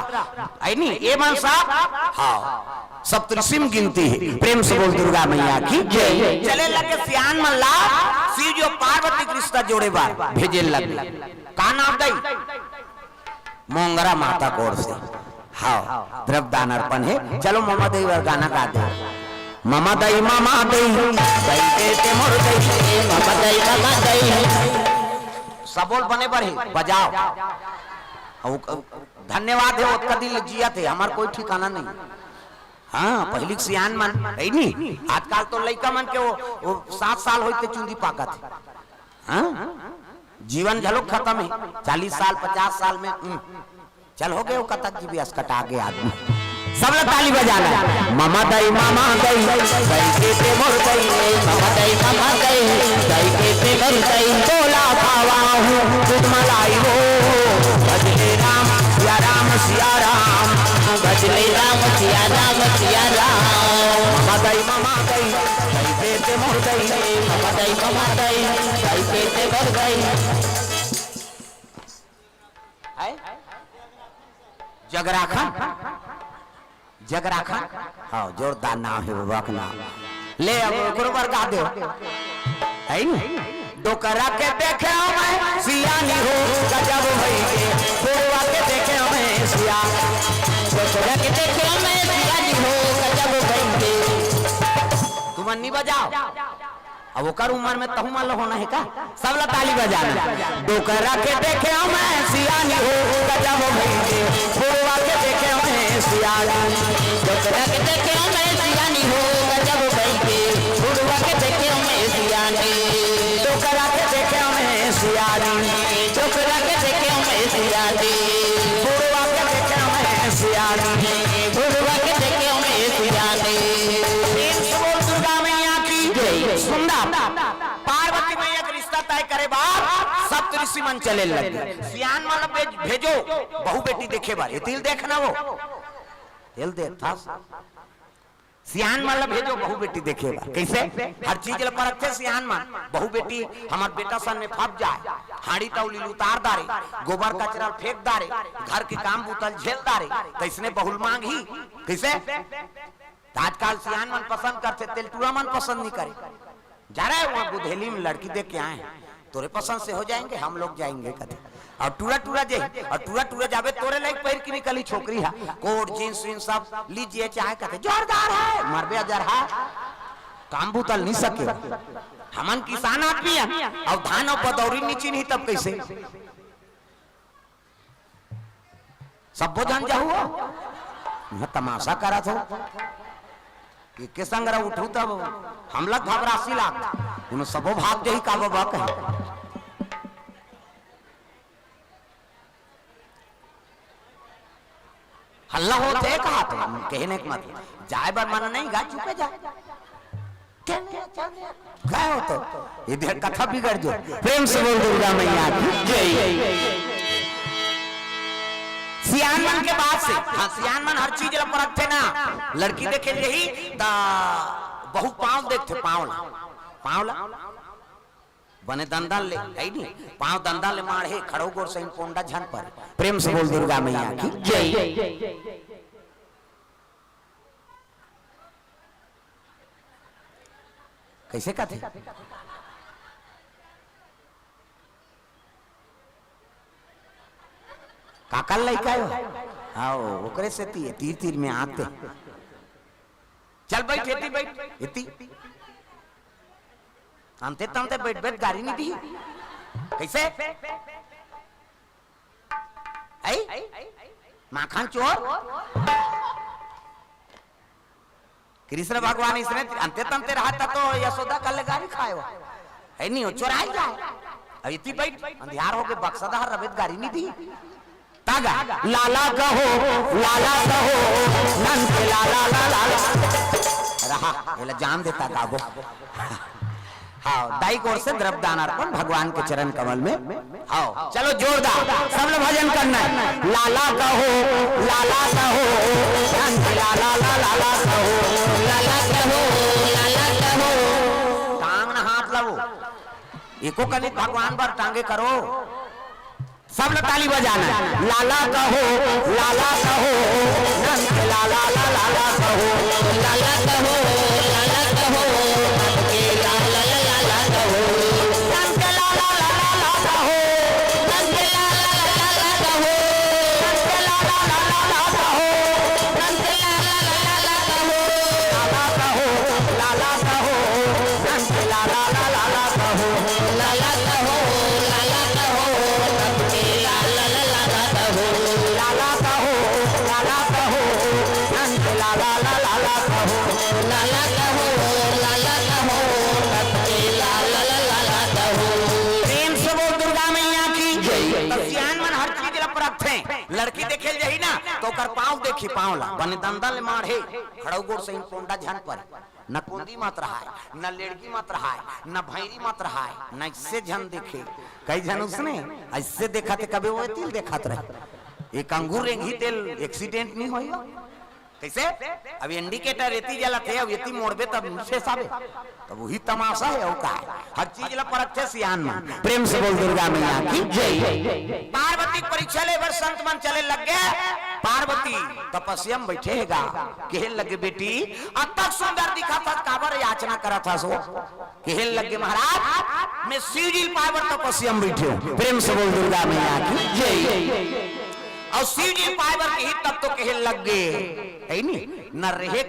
हे नी, ये मन सब, हाँ, सप्तऋषि में गिनती हे। प्रेम से बोल दुर्गा मैया की जय। चले लगे सियान मन ला, शिव जी अउ पार्वती के रिश्ता जोड़े बर भेजे लगे। का नाम दई? मोंगरा माता की ओर से। हाँ, द्रव्यदान अर्पण हे। चलो ममा दई बर गाना गा दे। ममा दई, ममा दई, दई दे ते मोर दई, ममा दई, ममा दई। सबोल बने बर हे, बजाओ। अउ, अउ, धन्यवाद हे, ओतका दिन ले जियत हे, हमर कोई ठिकाना नहीं। हाँ, पहिली के सियान मन, हे नी? आजकल तो लइका मन के वो, वो सात साल होइते चुंदी पाकत हे। हाँ? जीवन घलो खतम हे, चालीस साल, पचास साल में, हम्म। चल, हो गे वो कथक जी भी, असकटा गे आदमी। सब लोग ताली बजाना। ममा दई, ममा दई, दई के ते मोर दई, ममा दई, ममा दई, दई के ते मोर दई, तोला खावा हूँ दूध मलाई हो। भजले राम सिया राम सिया राम, भजले राम सिया राम सिया राम। ममा दई, ममा दई, दई के ते मोर दई, ममा दई, ममा दई, दई के ते मोर दई। हैं? जगराखन? जगराखन? हाँ, जोरदार नाम हे बाबा के नाम। ले, अब ओकरो बर गा दे। हे नी? डोकरा के देखे मैं सियानी हो, गजब भई के। बुढ़वा के देखे मैं सिया-, डोकरा के देखे मैं सियानी हो, गजब भई के। तुमन नी बजाओ। अब ओकर उम्र में तहू मन ल होना हे का? सब ल ताली बजाना। डोकरा के देखे मैं सियानी हो, गजब भई के, बुढ़वा के देखे मैं सियानी। डोकरा के देखे मैं सियानी हो, गजब भई के, बुढ़वा के देखे मैं सियानी। डोकरा के देखे मैं सियानी, डोकरा के देखे मैं सियानी। बुढ़वा के देखे मैं सियानी, बुढ़वा के देखे मैं सियानी। प्रेम से बोल दुर्गा मैया की जय। सुंदर। पार्वती मैया के रिश्ता तय करे बर सप्त ऋषि मन चले लगे। सियान मन ल भेज-, भेजो बहू बेटी देखे बर। ये तिल देखना वो। तिल देख था। सियान मन ल भेजो बहू बेटी देखे बर। कइसे? हर चीज ल परखथे सियान मन। बहू बेटी हमर बेटा सन में फंस जाए, हाड़ी तौली ल उतार डारे, गोबर कचरा ल फेंक डारे, घर के काम बूता ल झेल डारे, तइसने बहू ल मांगही। कइसे? त आजकल सियान मन पसंद करथे, तेल टूरा मन पसंद नइ करे। जा रहे हैं वहाँ बुधेली में लड़की देख के आए हैं, तोरे पसंद से हो जाएंगे, हम लोग जाएंगे कथे। अउ टूरा टूरा जे, अउ टूरा टूरा जाबे तोरे लाइक पहिर के निकली छोकरी हा, कोट जींस वींस सब लीजिए चाहे कथे जोरदार है, मरबे अजर हा, काम बूता ल नइ सके। हमन किसान आदमी हन, अउ धान अउ बदौरी नइ चिन्ही तब कइसे? सब्बो झन जाहू हो। मैं तमाशा करत हो। एके संग रह उठू तब हमला घबरासी लाग। एमे सबो भाग जाही का बाबा कहे। हल्ला होत हे कहा तो कहने के मतलब जाए बर मन नहीं गा चुपे जाए। चले, चले। काय हो तो? इधर कथा बिगड़ जो। प्रेम से बोल दुर्गा मैया की जय। सियान मन के बात से, हाँ, सियान मन हर चीज ला परखथे ना। लड़की देखे यही त बहू पाँव देखथे, पाँव ला, पाँव ला। बने दंदन ले, है नी? पाँव दंदन ले माढ़े, खड़ो गोड़ सही पोंडा झन परे। प्रेम से बोल दुर्गा मैया की जय। कइसे कथे? काकर लइका हो? आओ, ओकरे सेती तीर तीर में आते। चल बैठ, एती बैठ, एती। अंते तंते बैठ बैठ गारी नहीं दी। कइसे? ऐ? माखन चोर? कृष्ण भगवान इसने अंते तंते रहता तो यशोदा कल गारी खाए हो। है नहीं, वो चोराई जाए। अब इतनी बैठ, अंधियार हो के बक्सा दहर रबेद गारी नहीं दी। तागा, लाला कहो, लाला कहो, नंद के लाला, लाला, लाला। रहा, ये ला जान देता गाबो। हाँ, दाई की ओर से द्रव्य दान अर्पण भगवान के चरण कमल में। हाँ, चलो जोरदार, सब लोग भजन करना है। लाला कहो, लाला कहो, धन लाला, लाला, लाला कहो, लाला कहो, लाला कहो। टांग ना हाथ लाओ, एको कनिक भगवान बर टांगे करो। सब लोग ताली बजाना। लाला कहो, लाला कहो, नंद के लाला, ला, लाला कहो। लाला कहो, लाला कहो, नंद के लाला, ला, लाला कहो। नंद के लाला, ला, लाला कहो। नंद के लाला, ला, लाला कहो। नंद के लाला, ला, लाला कहो। नंद के लाला, ला, लाला कहो। लाला कहो, लाला कहो, नंद के लाला, ला, लाला कहो। लाला कहो, लाला कहो, नंद के लाला, ला, लाला कहो। लाला कहो, लाला कहो, नंद के लाला, ला, लाला कहो। लाला कहो, लाला कहो, नंद के लाला, ला, लाला कहो। प्रेम से बोल दुर्गा मैया की जय। तो सियान मन हर चीज ला परखथे। लड़की देखे ल जाही ना, तो ओकर पाँव देखी, पाँव ला। बने दंदन ले माढ़े, खड़ो गोड़ सही पोंडा झन परे। न कोंदी मत रहाय, न लेड़गी मत रहाय, न भैरी मत रहाय, न इससे झन देखे। कई झन उसने ऐसे देखा थे, कभी वो तिल देखत रहे। एक अंगूर रेंगी तेल एक्सीडेंट नहीं होई। कइसे? अब इंडिकेटर एती जलत हे, अब एती मोड़बे तब नीचे साबे, तब वही तमाशा हे। अउ का हे? हर चीज ला परखथे सियान मन। प्रेम से बोल दुर्गा मैया की जय। पार्वती के परीक्षा ले बर संत मन चले लग गे। पार्वती तपस्या में बैठे हे गा, कहे लगे, बेटी, अतक सुंदर दिखत हस, काबर याचना करत हस वो? कहे लगे, महाराज, मैं शिव जी ल पाए बर तपस्या में बैठे हूँ। प्रेम से बोल दुर्गा मैया की जय। अउ शिव जी ल पाए बर कही तब तो कहे लग गे, है नी? न रहे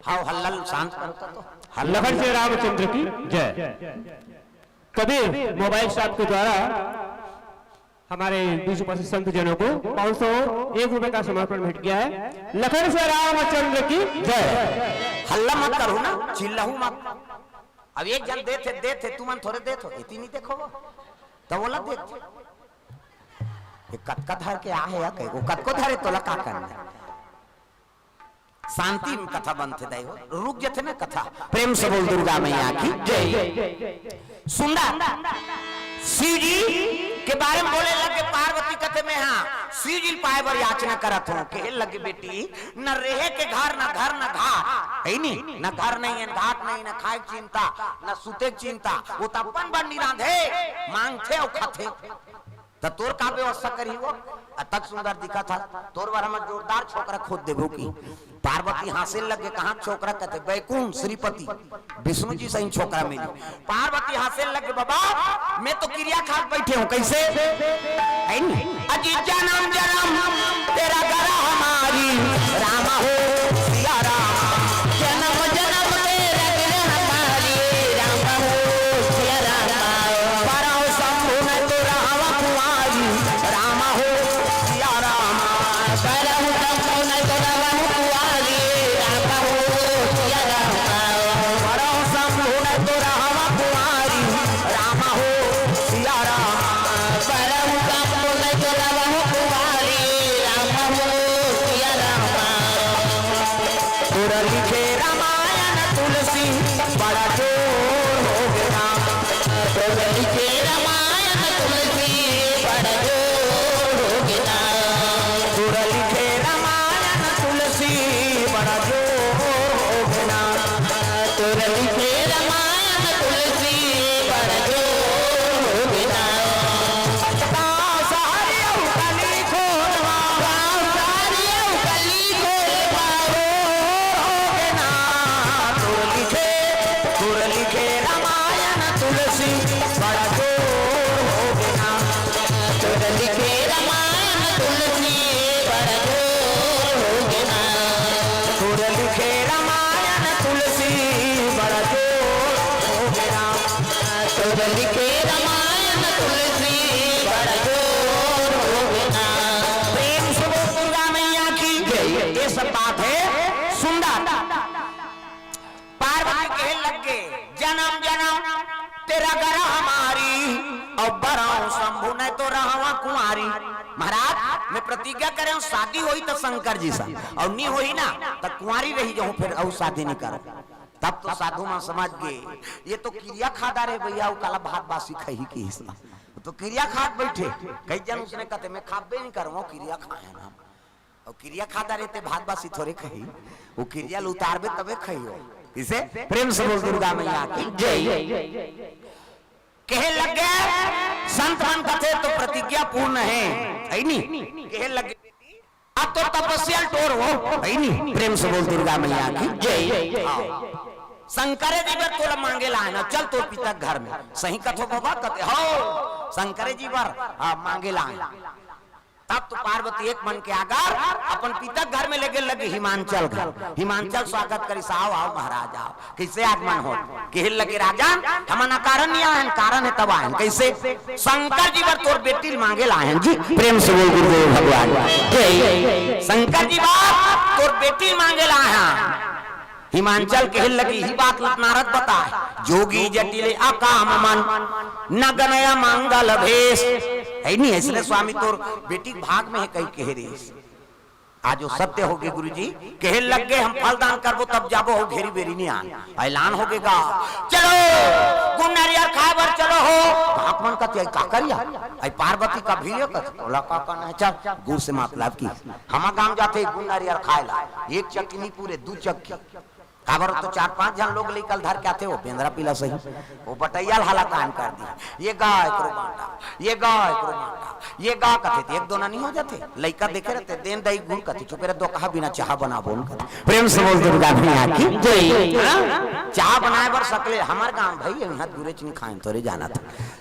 हाव, हल्ला ल शांत कर तो। लखन श्री रामचंद्र की जय। कबीर मोबाइल शॉप के द्वारा हमारे बीच उपस्थित संत जनों को पाँच सौ एक रुपए का समर्पण भेंट किया है। लखन श्री रामचंद्र की जय। हल्ला मत करो ना, चिल्लाहू मत। अब एक जन देथे, देथे, तुमन थोरे देथो, एती नहीं देखो वो। तो बोला देख। ये कतका धर के आ है या कहीं? वो कतको धरे तोला का करना है? शांति में कथा बनथे दाई हो, रुक जथे ना कथा। प्रेम से बोल दुर्गा मैया की जय। सुंदर शिव जी के बारे में बोले लगे पार्वती कथे में, हाँ, शिव जी पाए बर याचना करत हूँ। कहे लगे बेटी, न रहे के घर, न घर, न घाट, है नी, न घर नहीं है, घाट नहीं, न खाए के चिंता, न सुते के चिंता, वो तो अपन बर निरांधे मांगथे और खाथे। त तोर का व्यवस्था करही वो? अतक सुंदर दिखत हस, तोर बर हमन जोरदार छोकरा खोज देबो कि। पार्वती हाँसे लगे, कहाँ छोकरा कथे? बैकुंठ श्रीपति विष्णु जी सही छोकरा मिली। पार्वती हाँसे लगे, बाबा मैं तो किरिया खा के बैठे हूँ, कैसे? है नी? अजी जन्म जन्म तेरा गला हमारी, राम हो सिया राम। जन्म जन्म तेरा गला हमारी, राम हो सिया राम। परहु शंभु न तो रहवा कुंवारी, राम हो सिया राम। परहु शंभु न तो रहवा कुंवारी, राम हो सिया राम। परहु शंभु न तो रहवा कुंवारी, राम हो सिया राम। परहु शंभु न तो रहवा कुंवारी, राम हो सिया राम। तोर लिखे रामायण तुलसी बड़ा जोर हो गे ना। तोर लिखे रामायण तुलसी बड़ा जोर हो गे ना। तोर लिखे रामायण तुलसी बड़ा जोर हो गे ना। तोर लिखे रामायण तुलसी बड़ा जोर हो गे ना। सहरी अउ कली खोलवा, सहरी अउ कली खोलवा, हो गे ना। तोर लिखे, तोर लिखे रामायण तुलसी बड़ा जोर हो गे ना। तोर लिखे रामायण तुलसी बड़ा जोर हो गे ना। तोर लिखे रामायण तुलसी बड़ा जोर हो गे ना। तोर लिखे रामायण तुलसी बड़ा जोर हो गे ना। प्रेम से बोल दुर्गा मैया की जय। ये सब बात है सुंदर। पार्वती कहे लग गे, "जनम जनम तेरा गला हमारी, अउ बरहूं शंभु नहीं तो रहवा कुंवारी।" महाराज, मैं प्रतिज्ञा करे हूँ, शादी होई तो शंकर जी सा, अउ नी होई ना तो कुंवारी रही जाऊँ, फिर अउ शादी नहीं करो। तब तो साधु मन समझ गे, ये तो किरिया खा डारे भैया, वो काला भात बासी खाही किहिस ना। तो किरिया खात बैठे, कई जन उसने कहते, "मैं खाबे नहीं करूँ, किरिया खाए ना।" अउ किरिया खा डारे ते भात बासी थोरे खाही, वो किरिया ल उतारबे तबे खाही हो। किसे? प्रेम से बोल दुर्गा मैया की जय। कहे लग गे, संत मन कथे तो प्रतिज्ञा पूर्ण है, है नी? कहे लग गे, अब तो तपस्या टोर हो, है नी? प्रेम से बोल दुर्गा मैया की जय। हाँ। शंकर जी बर तोला मांगे लाए ना, चल तोर पिता घर में। सही कथो बाबा, कथे हो, शंकर जी बर, हाँ, मांगे लाए। तब तो पार्वती एक मन के आगर अपन पिता घर में लेगे लगे हिमांचल घर। हिमांचल स्वागत करिस, "आओ, आओ महाराज, आओ।" कैसे आगमन हो? कहे लगे, "राजन, हमन अकारण नहीं आयन, कारण है तब आयन।" कैसे? "शंकर जी बर तोर बेटी मांगे लायन जी।" प्रेम से बोल गुरुदेव भगवान जय। "शंकर जी बर तोर बेटी मांगे लायन।" हिमांचल कहे लगे, "ही बात ल नारद बताए, जोगी जटिल अकाम मन, नगनय मंगल भेष।" है नी, इसने स्वामी तोर बेटी भाग में है, कही कहे रे। आज वो सत्य हो गे गुरुजी, कहे लग गे, "हम फल दान करबो तब जाबो, हो घेरी बेरी नहीं आन।" ऐलान हो गे गा, "चलो गुड़ नारियल खाए बर चलो हो।" आप मन का, "का करिया?" आई पार्वती का भी ये कथे, "तोला का करना है, चल गुड़ से मतलब की।" हमा गांव जाथे गुड़ नारियल खाए ला, एक चक्की नहीं पूरे दू चक्की। काबर तो चार पांच झन लोग लइका ल धर के आथे, वो बेंदरा पीला सही, वो बटैया ल हालाकान कर दी, "ये गा एकरो बांटा, ये गा एकरो बांटा, ये गा," कथे त एक दो ना नहीं हो जाथे। लइका देखे रहते, "देन दई गुड़," कथे, "चुपे रह, दो कहा बिना चाहा बनाबो न," कथे। प्रेम से बोल दुर्गा मैया की जय। हाँ? चाहा बनाए बर सकले, हमर गांव भाई, यहाँ गुरेच नहीं खाए, तोरे जाना था।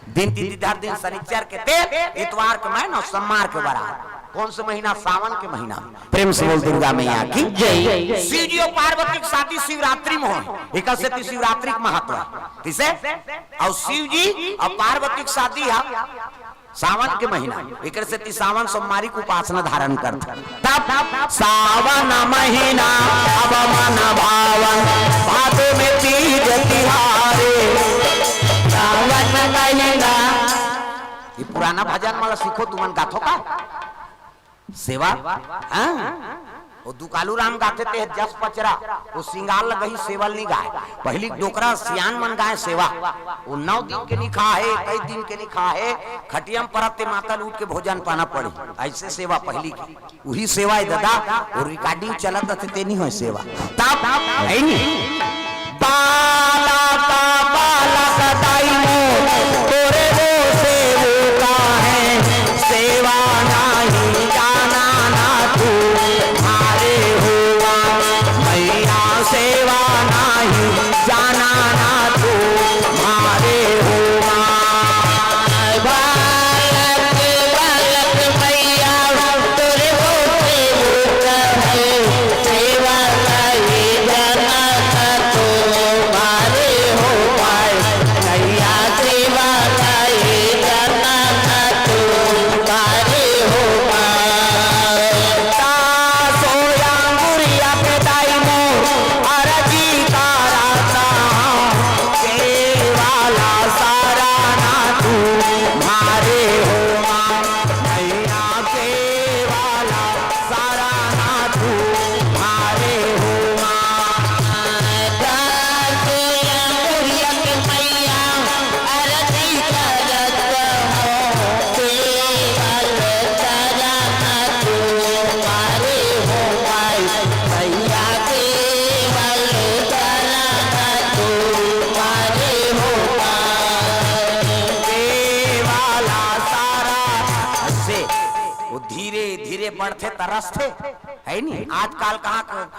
दिन तीन, दीदार दिन, शनिचर के तेल, इतवार के मैं, नौ सोमवार के बरात। कौन से महीना? सावन के महीना में। प्रेम से बोल दुर्गा मैया की जय। शिव जी और पार्वती की शादी शिवरात्रि में हो, एक सेती शिवरात्रि के महत्व है। किसे? और शिव जी और पार्वती की शादी है सावन के महीना, एक सेती सावन सोमवारी के उपासना धारण करत। तब सावन महीना अब मन भावन, भादो में तीज तिहारे। सावन महीना। ये पुराना भजन वाला सीखो, तुमन गाथो का? सेवा? हाँ? वो दुकालू राम गाथे ते जस पचरा, वो सिंगार लगही सेवल नहीं गाय। पहली डोकरा सियान मन गाय सेवा, वो नौ दिन के निखा है, कई दिन के निखा है, खटियम परत ते माता लूट के भोजन पाना पड़ी। ऐसे सेवा पहली की, वही सेवा है दादा। वो रिकॉर्डिंग चलत रहते ते नहीं हो सेवा। तब है नहीं। बालक बालक दाई मोर, तोरे वो सेवका है, सेवा नाही जाना ना तू, मारे हुआ मैया सेवा नाही जाना ना तू, मारे हुआ। बालक बालक मैया तोरे वो सेवका है, सेवा नाही जाना ना तू, मारे हो पाए। मैया सेवा करे जाना ना तू, करे हो माँ। सोया अंगुरिया पे दाई मोर, अरजी कराता हूँ, सेवाला सारा ना तू, मारे हो माँ। मैया सेवाला सारा ना तू, मारे हो माँ। दास अंगुरिया के मैया, अरजी करत हो, सेवल चरण तू मारे हो पाए। मैया सेवल चरण तू मारे हो पाए। सेवाला सारा से वो धीरे धीरे बढ़थे तरसथे, है नी? आजकल कहाँ क-,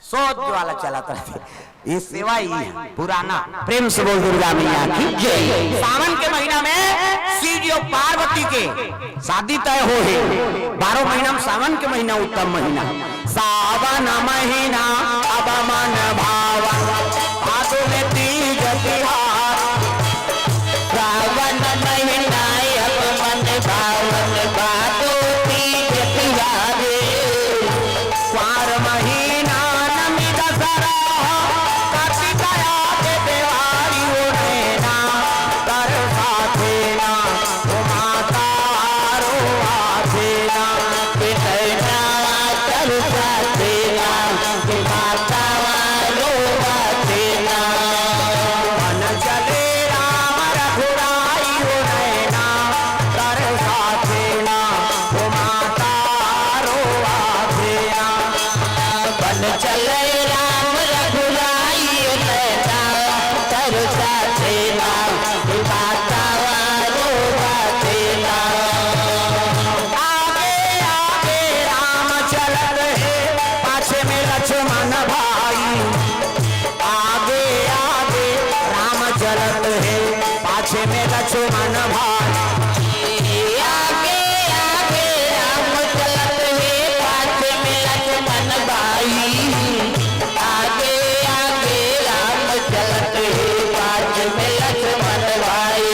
सोच वाला चलत रहथे। ये सेवा ही है पुराना। प्रेम से बोल दुर्गा मैया की जय। सावन के महीना में शिव जी और पार्वती के शादी तय हो है। बारह महीना में सावन के महीना उत्तम महीना। सावन महीना अब मन भावन, भादो में तीज तिहार। सावन महीना अब मन भावन, भादो तीज तिहारे। कुंवार महीना नमी दसरा, कार्तिक आगे देवारी ओ नैना, तरसाथे ना ओ माता रो आथे ना, ए नैना तरसाथे ना, ए माता रो आथे ना। मन चले राम रघुराई ओ नैना, तरसाथे ना ओ माता रो आथे ना। बन चले राम रघुराई ओ नैना, तरसाथे ना ओ माता रो आथे ना। आगे आगे राम चलत हे, पाछे में लक्ष्मण भाई। आगे आगे राम चलत हे, पाछे में लक्ष्मण भाई। आगे आगे राम चलत हे, पाछे में लक्ष्मण भाई। आगे आगे राम चलत हे, पाछे में लक्ष्मण भाई।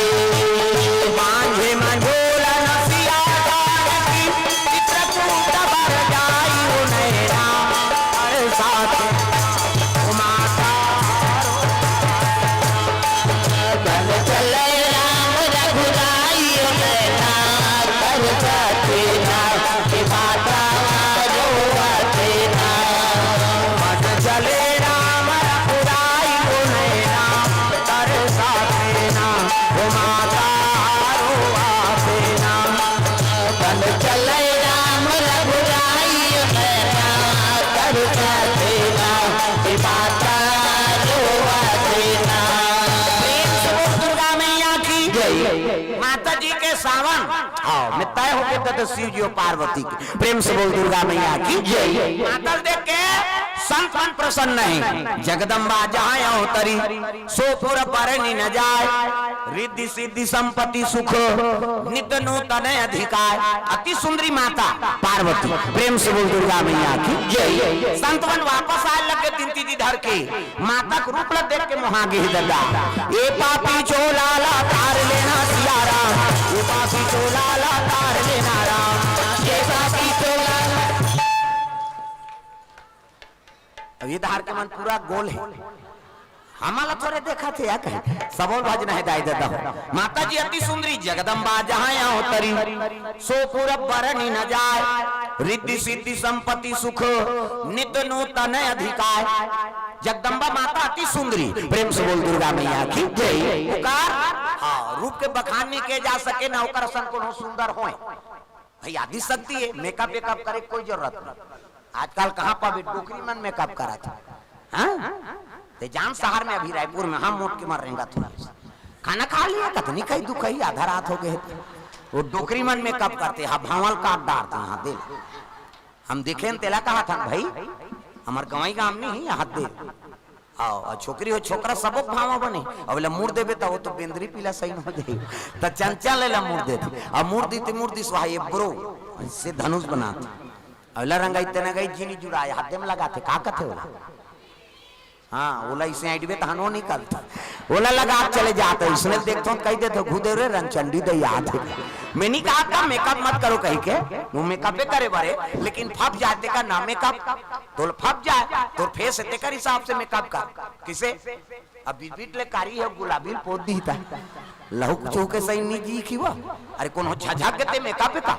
मांझे मंझोला नसिया जानकी, चित्रकूट बर जाई ओ नैना, अरे साथ ओ माता। बन चले राम रघुराई ओ नैना, कर साथे ना, ए माता रो आथे ना। बन चले राम रघुराई ओ नैना, कर साथे ना, ओ माता रो आथे ना। बन चले राम रघुराई ओ नैना, कर साथे ना, ए माता रो आथे ना। प्रेम से बोल दुर्गा मैया की जय। माता जी के सावन, हाँ, में तय होके तो, तो शिव जी और पार्वती के। प्रेम से बोल दुर्गा मैया की जय। माता देख के संत मन प्रसन्न हे, जगदम्बा जहाँ अवतरी, सो पुर बरनि न जाय। रिद्धि सिद्धि संपत्ति सुख, नित नूतन अधिकार। अति सुंदरी माता पार्वती, प्रेम से बोल दुर्गा मैया की जय। संत मन वापस आए लगे तीन तीन जी धर के, माता के रूप ला देख के मोहा गे हे ददा। ए पापी झोला ला तार लेना सिया राम, ए पापी झोला ला तार लेना राम, ए पापी झोला ला। अब ये धार के मन पूरा गोल हे, हमला थोरे देखत हे या कहे, सबो भजना हे दाई ददा हो। माता जी अति सुंदरी जगदम्बा जहाँ अवतरी, सो पुर बरनि न जाय। रिद्धि सिद्धि संपत्ति सुख, नित नूतन अधिकार। जगदम्बा माता अति सुंदरी, प्रेम से बोल दुर्गा मैया की जय। ओकर, हाँ, रूप के बखान नहीं किए जा सके, ना ओकर असन कोनो सुंदर होय। भाई, आदि शक्ति हे, मेकअप वेकअप करे के कोई जरूरत नहीं। आजकल कहाँ पाबे डोकरी मन मेकअप करत हे? हाँ? ते जान शहर में अभी रायपुर में हम मोट के मर रेंगत हों। खाना खा लिया, कतनी खाई, दुखाई, आधा रात हो गए। वो डोकरी मन मेकअप करथे, हाँ, भांवल काट डारथे, हाँ, दे। हम देखेन तेला कहत हन भाई, हमर गंवई गाम नहीं हे, हाँ, दे। आओ, अउ छोकरी हो छोकरा सबो भांवा बने। अब ओला मुड़ देबे त वो तो बेंदरी पीला सही हो जाही। त चंचल एला मुड़ देथे। अब मुड़ दी ते मुड़ दी सुहाई ब्रो, से धनुष बनाथे। अब ओला रंगाई ते रंगाई जिनी जुड़ाए, हाथे में लगाथे, का कथे ओला? हाँ, ओला इसे आइडबे तहन वो निकलथे। ओला लगा के चले जाथे, इसने देखथों कहि देथे, "घुदे रे रंगचंडी दे याद हे।" मैं नहीं कहा था मेकअप मत करो कहि के, वो मेकअपे करे बरे, लेकिन फप जाए तेकर ना मेकअप, तोल फप जाए, तोर फेस हे तेकर हिसाब से मेकअप कर। किसे? अब बिरबिट ले कारी हे, गुलाबी ल पोत दी ता। लहू कुछ होके सही नहीं जी की वो। अरे कोनो झझक के ते मेकअप का?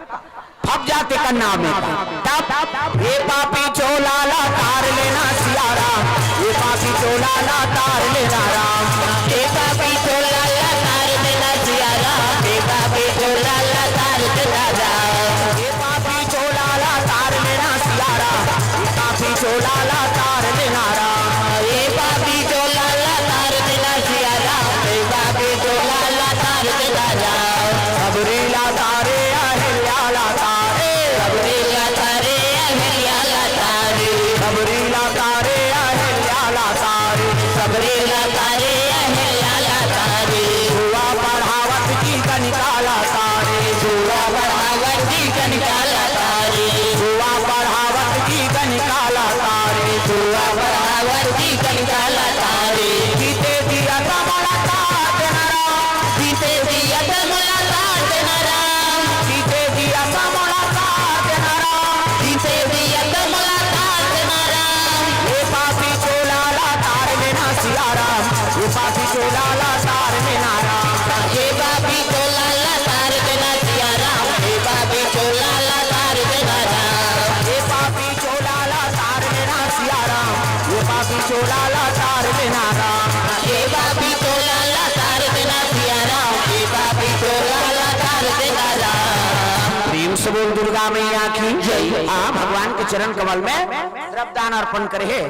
फप जाए तेकर नाम हे का? तब ए पापी झोला ला तार लेना सिया राम, ए पापी झोला ला तार लेना राम। ए पापी झोला ला तार देना सिया राम, ए पापी झोला ला तार देना राम। ए पापी झोला ला तार लेना सिया राम, ए पापी झोला ला तार लेना राम। ए पापी झोला ला तार देना सिया राम, ए पापी झोला ला तार देना राम। सबरी ला तारे, अहिल्या ला तारे। सबरी ला तारे, अहिल्या ला तारे। सबरी ला तारे, अहिल्या ला तारे। सबरी ला तारे, अहिल्या ला तारे। जुआ पढ़ावत की कनिका ला तारे। जुआ पढ़ावत की कनिका ला तारे। जुआ पढ़ावत की कनिका ला तारे। जुआ पढ़ावत की कनिका ला तारे। जीते जिया कमला तार देना राम। जीते जिया कमला तार देना राम। जीते जिया कमला तार देना राम। जीते जिया कमला तार देना राम। ए पापी झोला ला तार लेना सिया राम। ए पापी झोला ला तार लेना राम। ए पापी झोला ला तार देना सिया राम। ए पापी झोला ला तार देना राम। ए पापी झोला ला तार लेना सिया राम। ए पापी झोला ला तार लेना राम। ए पापी झोला ला तार देना सिया राम। ए पापी झोला ला तार देना राम। प्रेम से बोल दुर्गा मैया की जय। हाँ, भगवान के चरण कमल में द्रव्यदान अर्पण करे हे।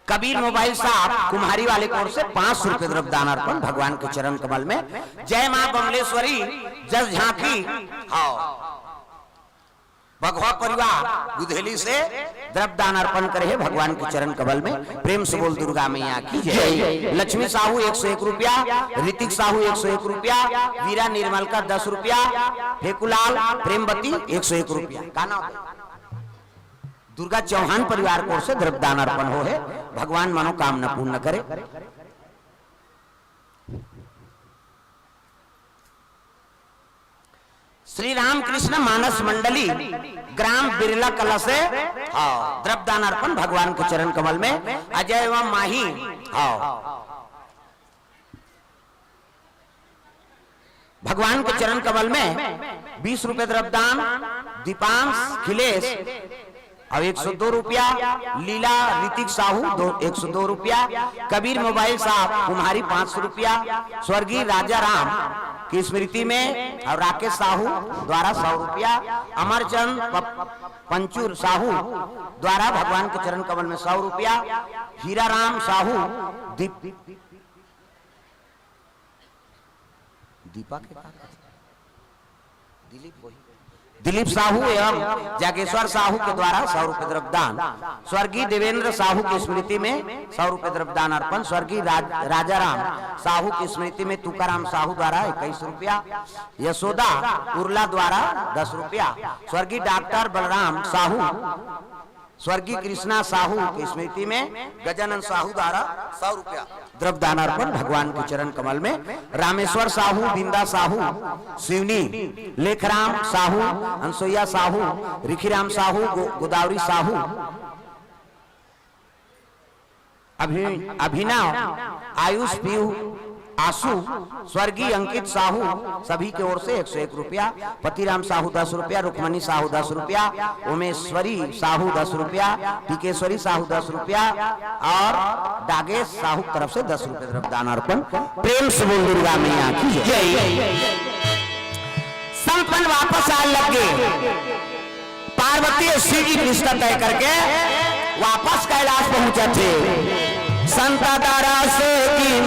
कबीर मोबाइल शॉप कुम्हारी वाले की ओर से पाँच सौ रुपए द्रव्यदान अर्पण भगवान के चरण कमल में। जय माँ बमलेश्वरी, जस झांकी। हाँ, बघवा परिवार बुधेली से द्रव्यदान अर्पण करे हे भगवान के चरण कमल में। प्रेम से बोल दुर्गा मैया की जय। लक्ष्मी साहू एक सौ एक रुपया, ऋतिक साहू एक सौ एक रुपया, वीरा निर्मलकर दस रुपया, फेकुलाल प्रेमवती एक सौ एक रुपया। का नाम? दुर्गा चौहान परिवार की ओर से द्रव्यदान अर्पण हो हे। भगवान मनोकामना पूर्ण करे। श्री रामकृष्ण मानस मंडली, ग्राम बिरला कला से, हाँ, द्रव्यदान अर्पण भगवान के चरण कमल में। अजय एवं माही, हाँ, भगवान के चरण कमल में बीस रुपए द्रव्यदान, दीपांश, खिलेश, अब एक सौ दो रुपया, लीला ऋतिक साहू दो, एक सौ दो रुपया, कबीर मोबाइल शॉप कुम्हारी पाँच सौ रुपया, स्वर्गीय राजा राम की स्मृति में और राकेश साहू द्वारा सौ रुपया, अमरचंद प-, पंचूर साहू द्वारा भगवान के चरण कमल में सौ रुपया, हीरा राम साहू दीप, दीपा के का कथे? दिलीप वही। दिलीप साहू एवं जागेश्वर साहू के द्वारा सौ रुपये द्रव्यदान। स्वर्गीय देवेंद्र साहू की स्मृति में सौ रुपये द्रव्यदान अर्पण। स्वर्गीय राज-, राजाराम साहू की स्मृति में तुकाराम साहू द्वारा इक्कीस रुपया, यशोदा उर्ला द्वारा दस रुपया, स्वर्गीय डॉक्टर बलराम साहू, स्वर्गीय कृष्णा साहू की स्मृति में गजानन साहू द्वारा सौ रुपया द्रव्यदान अर्पण भगवान के चरण कमल में। रामेश्वर साहू, बिंदा साहू, शिवनी, लेखराम साहू, अनसुईया साहू, रिखीराम साहू, गो-, गोदावरी साहू, अभि-, अभिनव, आयुष, पीयू, आशु, स्वर्गीय अंकित साहू, सभी के ओर से एक सौ एक रुपया, पतिराम साहू दस रुपया, रुक्मणी साहू दस रुपया, उमेश्वरी साहू दस रुपया, टिकेश्वरी साहू दस रुपया और डागेश साहू की तरफ से दस रुपये द्रव्यदान अर्पण। प्रेम से बोल दुर्गा मैया की जय। संत मन वापस आए लग गए। पार्वती और शिव जी रिश्ता तय करके वापस कैलाश पहुंचे थे। संत दरस की